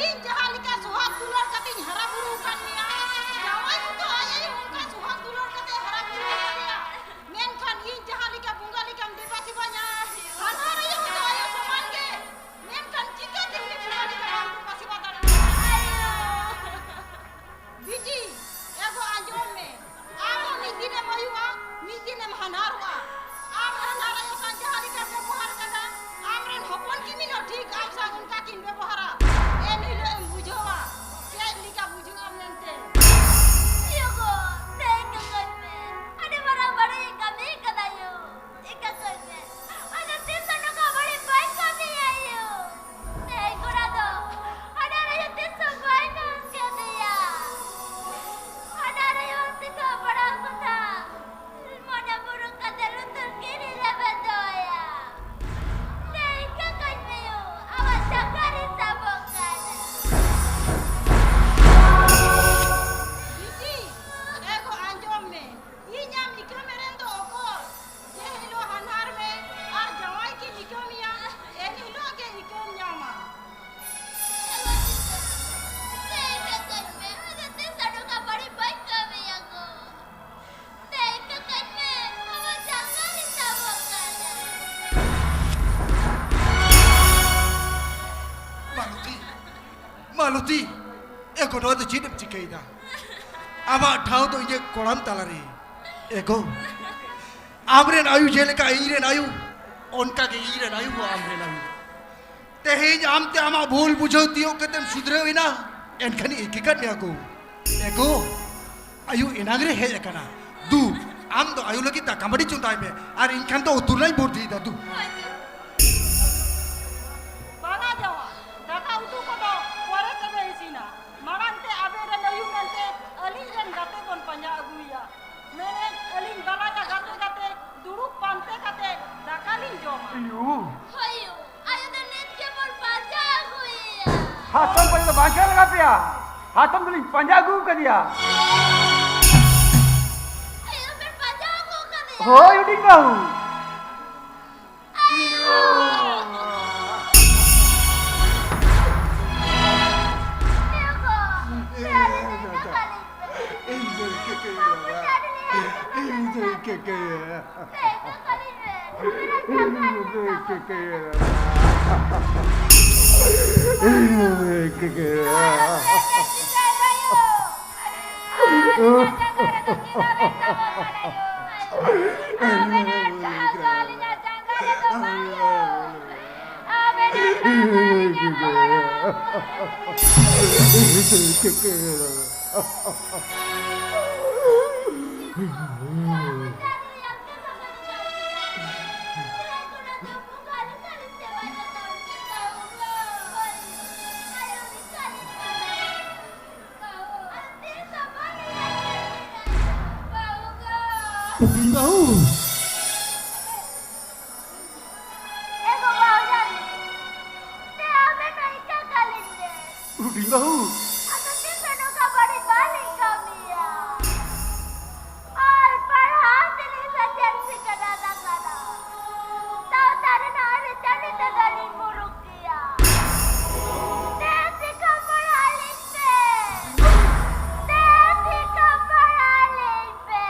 ᱤᱧ ᱡᱟᱦᱟᱸ ᱞᱮᱠᱟ ᱥᱚᱦᱟᱜ ᱫᱩᱞᱟᱹᱲ ᱠᱟᱛᱮᱧ ᱦᱟᱨᱟ ᱵᱩᱨᱩ ᱟᱠᱟᱫ ᱢᱮᱭᱟ, ᱡᱟᱶᱟᱭ ᱦᱚᱸᱛᱚ ᱟᱡ ᱟᱭᱳ ᱚᱱᱠᱟ ᱥᱚᱦᱟᱜ ᱫᱩᱞᱟᱹᱲ ᱠᱟᱛᱮ ᱦᱟᱨᱟ ᱵᱩᱨᱩ ᱟᱠᱟᱫ ᱢᱮᱭᱟ᱾ ᱢᱮᱱᱠᱷᱟᱱ ᱤᱧ ᱡᱟᱦᱟᱸ ᱞᱮᱠᱟ ᱵᱚᱸᱜᱟ ᱞᱮᱠᱟᱢ ᱫᱮᱵᱟ ᱥᱮᱵᱟᱧᱟ, ᱦᱟᱱᱦᱟᱨ ᱟᱭᱳ ᱦᱚᱸᱛᱚ ᱟᱭᱳ ᱥᱚᱢᱟᱱ ᱜᱮ᱾ ᱢᱮᱱᱠᱷᱟᱱ ᱪᱤᱠᱟᱹᱛᱮ ᱩᱱᱤ ᱵᱚᱸᱜᱟ ᱞᱮᱠᱟ ᱵᱟᱢ ᱫᱮᱵᱟ ᱥᱮᱵᱟ ᱫᱟᱲᱮᱭᱟᱭᱟ? ᱵᱤᱴᱤ, ᱮ ᱜᱚ, ᱟᱸᱡᱚᱢ ᱢᱮ᱾ ᱟᱢ ᱦᱚᱸ ᱢᱤᱫ ᱫᱤᱱᱮᱢ ᱟᱭᱩᱜᱼᱟ, ᱢᱤᱫ ᱫᱤᱱᱮᱢ ᱦᱟᱱᱦᱟᱨᱚᱜᱼᱟ᱾ ᱟᱢ ᱦᱟᱱᱦᱟᱨ ᱟᱭᱳ ᱥᱟᱶ ᱡᱟᱦᱟᱸ ᱞᱮᱠᱟᱢ ᱵᱮᱵᱚᱦᱟᱨ ᱠᱟᱫᱟ, ᱟᱢᱨᱮᱱ ᱦᱚᱯᱚᱱ ᱠᱤᱢᱤᱱ ᱦᱚᱸ ᱴᱷᱤᱠ ᱟᱢ ᱥᱟᱶ ᱚᱱᱠᱟ ᱠᱤᱱ ᱵᱮᱵᱚᱦᱟᱨᱟ᱾ ᱮᱱ ᱦᱤᱞᱳᱜ ᱮᱢ ᱵᱩᱡᱷᱟᱹᱣᱟ ᱪᱮᱫ ᱞᱮᱠᱟ ᱵᱩᱡᱷᱟᱹᱜᱼᱟ ᱢᱮᱱᱛᱮ᱾ ᱭᱳ ᱜᱚ, ᱫᱟᱹᱭ ᱠᱟᱹᱠᱟᱹᱧ ᱢᱮ᱾ ᱟᱹᱰᱤ ᱢᱟᱨᱟᱝ ᱵᱟᱹᱲᱤᱡ ᱤᱧ ᱠᱟᱹᱢᱤ ᱠᱟᱫᱟ ᱭᱳ᱾ ᱤᱠᱟᱹ ᱠᱟᱹᱧ ᱢᱮ᱾ ᱟᱫᱚ ᱛᱤᱥ ᱦᱚᱸ ᱱᱚᱝᱠᱟ ᱵᱟᱹᱲᱤᱡ ᱵᱟᱹᱧ ᱠᱟᱹᱢᱤᱭᱟ ᱭᱳ᱾ ᱛᱮᱦᱮᱧ ᱠᱷᱚᱱᱟᱜ ᱫᱚ ᱦᱟᱱᱦᱟᱨ ᱟᱭᱳ ᱛᱤᱥ ᱦᱚᱸ ᱵᱟᱹᱧ ᱟᱹᱥᱠᱟᱹ ᱫᱮᱭᱟ᱾ ᱦᱟᱱᱦᱟᱨ ᱟᱭᱳ ᱟᱢ ᱛᱮᱠᱚ ᱵᱟᱲᱟ ᱠᱟᱛᱷᱟ ᱢᱚᱱᱮ ᱢᱩᱨᱩᱠ ᱠᱟᱛᱮ ᱞᱩᱛᱩᱨ ᱠᱤᱨᱤᱧ ᱨᱮᱵᱮᱱ ᱫᱚᱦᱚᱭᱟ᱾ ᱛᱮᱦᱮᱧ ᱤᱠᱟᱹ ᱠᱟᱹᱧ ᱢᱮ ᱭᱳ, ᱟᱢᱟᱜ ᱪᱟᱠᱟᱨᱤ ᱥᱟᱵᱚᱜ ᱠᱟᱱᱟ᱾ ᱵᱤᱴᱤ, ᱮ ᱜᱚ ᱟᱸᱡᱚᱢ ᱢᱮ, ᱤᱧ ᱟᱢ ᱤᱠᱟᱹ ᱢᱮᱨᱮᱱ ᱫᱚ ᱚᱠᱚᱭ? ᱡᱮ ᱦᱤᱞᱳᱜ ᱦᱟᱱᱦᱟᱨ ᱢᱮ ᱟᱨ ᱡᱟᱶᱟᱭ ᱠᱤᱱ ᱤᱠᱟᱹ ᱢᱮᱭᱟ, ᱮᱱ ᱦᱤᱞᱳᱜ ᱜᱮ ᱤᱠᱟᱹᱢ ᱧᱟᱢᱟ᱾ ᱮ ᱜᱚ ᱪᱤᱠᱟᱹ? ᱛᱮᱦᱮᱧ ᱤᱠᱟᱹ ᱠᱟᱹᱧ ᱢᱮ, ᱟᱫᱚ ᱛᱤᱥ ᱦᱚᱸ ᱱᱚᱝᱠᱟ ᱵᱟᱹᱲᱤᱡ ᱵᱟᱹᱧ ᱠᱟᱹᱢᱤᱭᱟ ᱜᱚ᱾ ᱛᱮᱦᱮᱧ ᱤᱠᱟᱹ ᱠᱟᱹᱧ ᱢᱮ, ᱟᱢᱟᱜ ᱪᱟᱠᱟᱨᱤ ᱥᱟᱵᱚᱜ ᱠᱟᱱᱟ᱾ ᱢᱟᱞᱚᱛᱤ, ᱢᱟᱞᱚᱛᱤ, ᱮ ᱜᱚ, ᱱᱚᱣᱟ ᱫᱚ ᱪᱮᱫ ᱮᱢ ᱪᱤᱠᱟᱹᱭᱮᱫᱟ? ᱟᱢᱟᱜ ᱴᱷᱟᱶ ᱫᱚ ᱤᱧᱟᱹᱜ ᱠᱚᱲᱟᱢ ᱛᱟᱞᱟᱨᱮ᱾ ᱮ ᱜᱚ, ᱟᱢᱨᱮᱱ ᱟᱭᱩ ᱡᱮᱞᱮᱠᱟ ᱤᱧᱨᱮᱱ ᱟᱭᱩ, ᱚᱱᱠᱟᱜᱮ ᱤᱧᱨᱮᱱ ᱟᱭᱩ ᱦᱚᱸ ᱟᱢᱨᱮᱱ ᱟᱭᱩ᱾ ᱛᱮᱦᱮᱧ ᱟᱢᱛᱮ ᱟᱢᱟᱜ ᱵᱷᱩᱞ ᱵᱩᱡᱷᱟᱹᱣ ᱛᱤᱭᱳᱜ ᱠᱟᱛᱮᱢ ᱥᱩᱫᱷᱨᱟᱹᱣ ᱮᱱᱟ, ᱮᱱᱠᱷᱟᱱ ᱤᱧ ᱤᱠᱟᱹ ᱠᱟᱫ ᱢᱮᱭᱟ ᱜᱳ᱾ ᱮ ᱜᱳ, ᱟᱭᱩ ᱮᱱᱟᱝ ᱨᱮ ᱦᱮᱡ ᱟᱠᱟᱱᱟ᱾ ᱫᱩ, ᱟᱢ ᱫᱚ ᱟᱭᱩ ᱞᱟᱹᱜᱤᱫ ᱫᱟᱠᱟ ᱢᱟᱹᱰᱤ ᱪᱚᱸᱫᱟᱭ ᱢᱮ, ᱟᱨ ᱤᱧ ᱠᱷᱟᱱ ᱫᱚ ᱩᱛᱩ ᱨᱮᱱᱟᱜ ᱤᱧ ᱵᱩᱨᱫᱷᱤᱭᱮᱫᱟ᱾ ᱫᱩ᱾ ᱦᱳᱭ ᱡᱤ᱾ ᱵᱟᱝᱟ ᱡᱟᱶᱟᱭ, ᱫᱟᱠᱟ ᱩᱛᱩ ᱠᱚᱫᱚ ᱯᱚᱨᱮ ᱛᱮᱵᱮ ᱤᱥᱤᱱᱟ᱾ ᱢᱟᱲᱟᱝ ᱛᱮ ᱟᱵᱮᱱ ᱨᱮᱱ ᱟᱭᱩ ᱢᱮᱱᱛᱮ ᱟᱹᱞᱤᱧ ᱨᱮᱱ ᱜᱟᱛᱮ ᱵᱚᱱ ᱯᱟᱸᱡᱟ ᱟᱹᱜᱩᱭᱮᱭᱟ᱾ ᱢᱮᱱᱮᱫ ᱟᱹᱞᱤᱧ ᱵᱟᱞᱟᱭᱟ ᱜᱟᱛᱮ ᱜᱟᱛᱮ ᱫᱩᱲᱩᱵ ᱯᱟᱱᱛᱮ ᱠᱟᱛᱮ ᱫᱟᱠᱟ ᱞᱤᱧ ᱡᱚᱢᱟ᱾ ᱟᱭᱳ᱾ ᱦᱳᱭ ᱭᱳ, ᱟᱭᱳ ᱫᱚ ᱱᱤᱛ ᱜᱮᱵᱚᱱ ᱯᱟᱸᱡᱟ ᱟᱹᱜᱩᱭᱮᱭᱟ᱾ ᱦᱟᱛᱚᱢ ᱯᱟᱸᱡᱟ ᱫᱚ ᱵᱟᱝ ᱪᱟᱞᱟᱜ ᱞᱟᱜᱟᱣ ᱯᱮᱭᱟ᱾ ᱦᱟᱛᱚᱢ ᱫᱚᱞᱤᱧ ᱯᱟᱸᱡᱟ ᱟᱹᱜᱩ ᱠᱟᱫᱮᱭᱟ᱾ ᱟᱭᱳ ᱵᱮᱱ ᱯᱟᱸᱡᱟ ᱟᱹᱜᱩ ᱠᱟᱫᱮᱭᱟ? ᱦᱳᱭ, ᱦᱩᱰᱤᱧ ᱵᱟᱹᱦᱩ᱾ ᱦᱩᱰᱤᱧ ᱵᱟᱹᱦᱩ᱾ ᱮ ᱜᱚ ᱵᱟᱹᱦᱩ ᱡᱟᱹᱱᱤ, ᱛᱮ ᱟᱵᱮᱱ ᱦᱚᱸ ᱤᱠᱟᱹ ᱠᱟᱹᱞᱤᱧ ᱵᱮᱱ᱾ ᱦᱩᱰᱤᱧ ᱵᱟᱹᱦᱩ᱾ ᱟᱫᱚ ᱛᱤᱥ ᱦᱚᱸ ᱱᱚᱝᱠᱟ ᱵᱟᱹᱲᱤᱡ ᱵᱟᱹᱞᱤᱧ ᱠᱟᱹᱢᱤᱭᱟ᱾ ᱚᱞ ᱯᱟᱲᱦᱟᱣ ᱛᱮᱞᱤᱧ ᱥᱮᱪᱮᱫ ᱥᱮᱪᱮᱫ ᱟᱠᱟᱱᱟ᱾ ᱥᱟᱶᱛᱟ ᱨᱮᱱᱟᱜ ᱟᱹᱨᱤᱪᱟᱹᱞᱤ ᱛᱮᱫᱚ ᱞᱤᱧ ᱢᱩᱨᱩᱠ ᱜᱮᱭᱟ᱾ ᱵᱮᱥ ᱴᱷᱤᱠ ᱯᱟᱲᱦᱟᱣ ᱞᱤᱧ ᱯᱮ᱾ ᱵᱮᱥ ᱴᱷᱤᱠ ᱯᱟᱲᱦᱟᱣ ᱞᱤᱧ ᱯᱮ᱾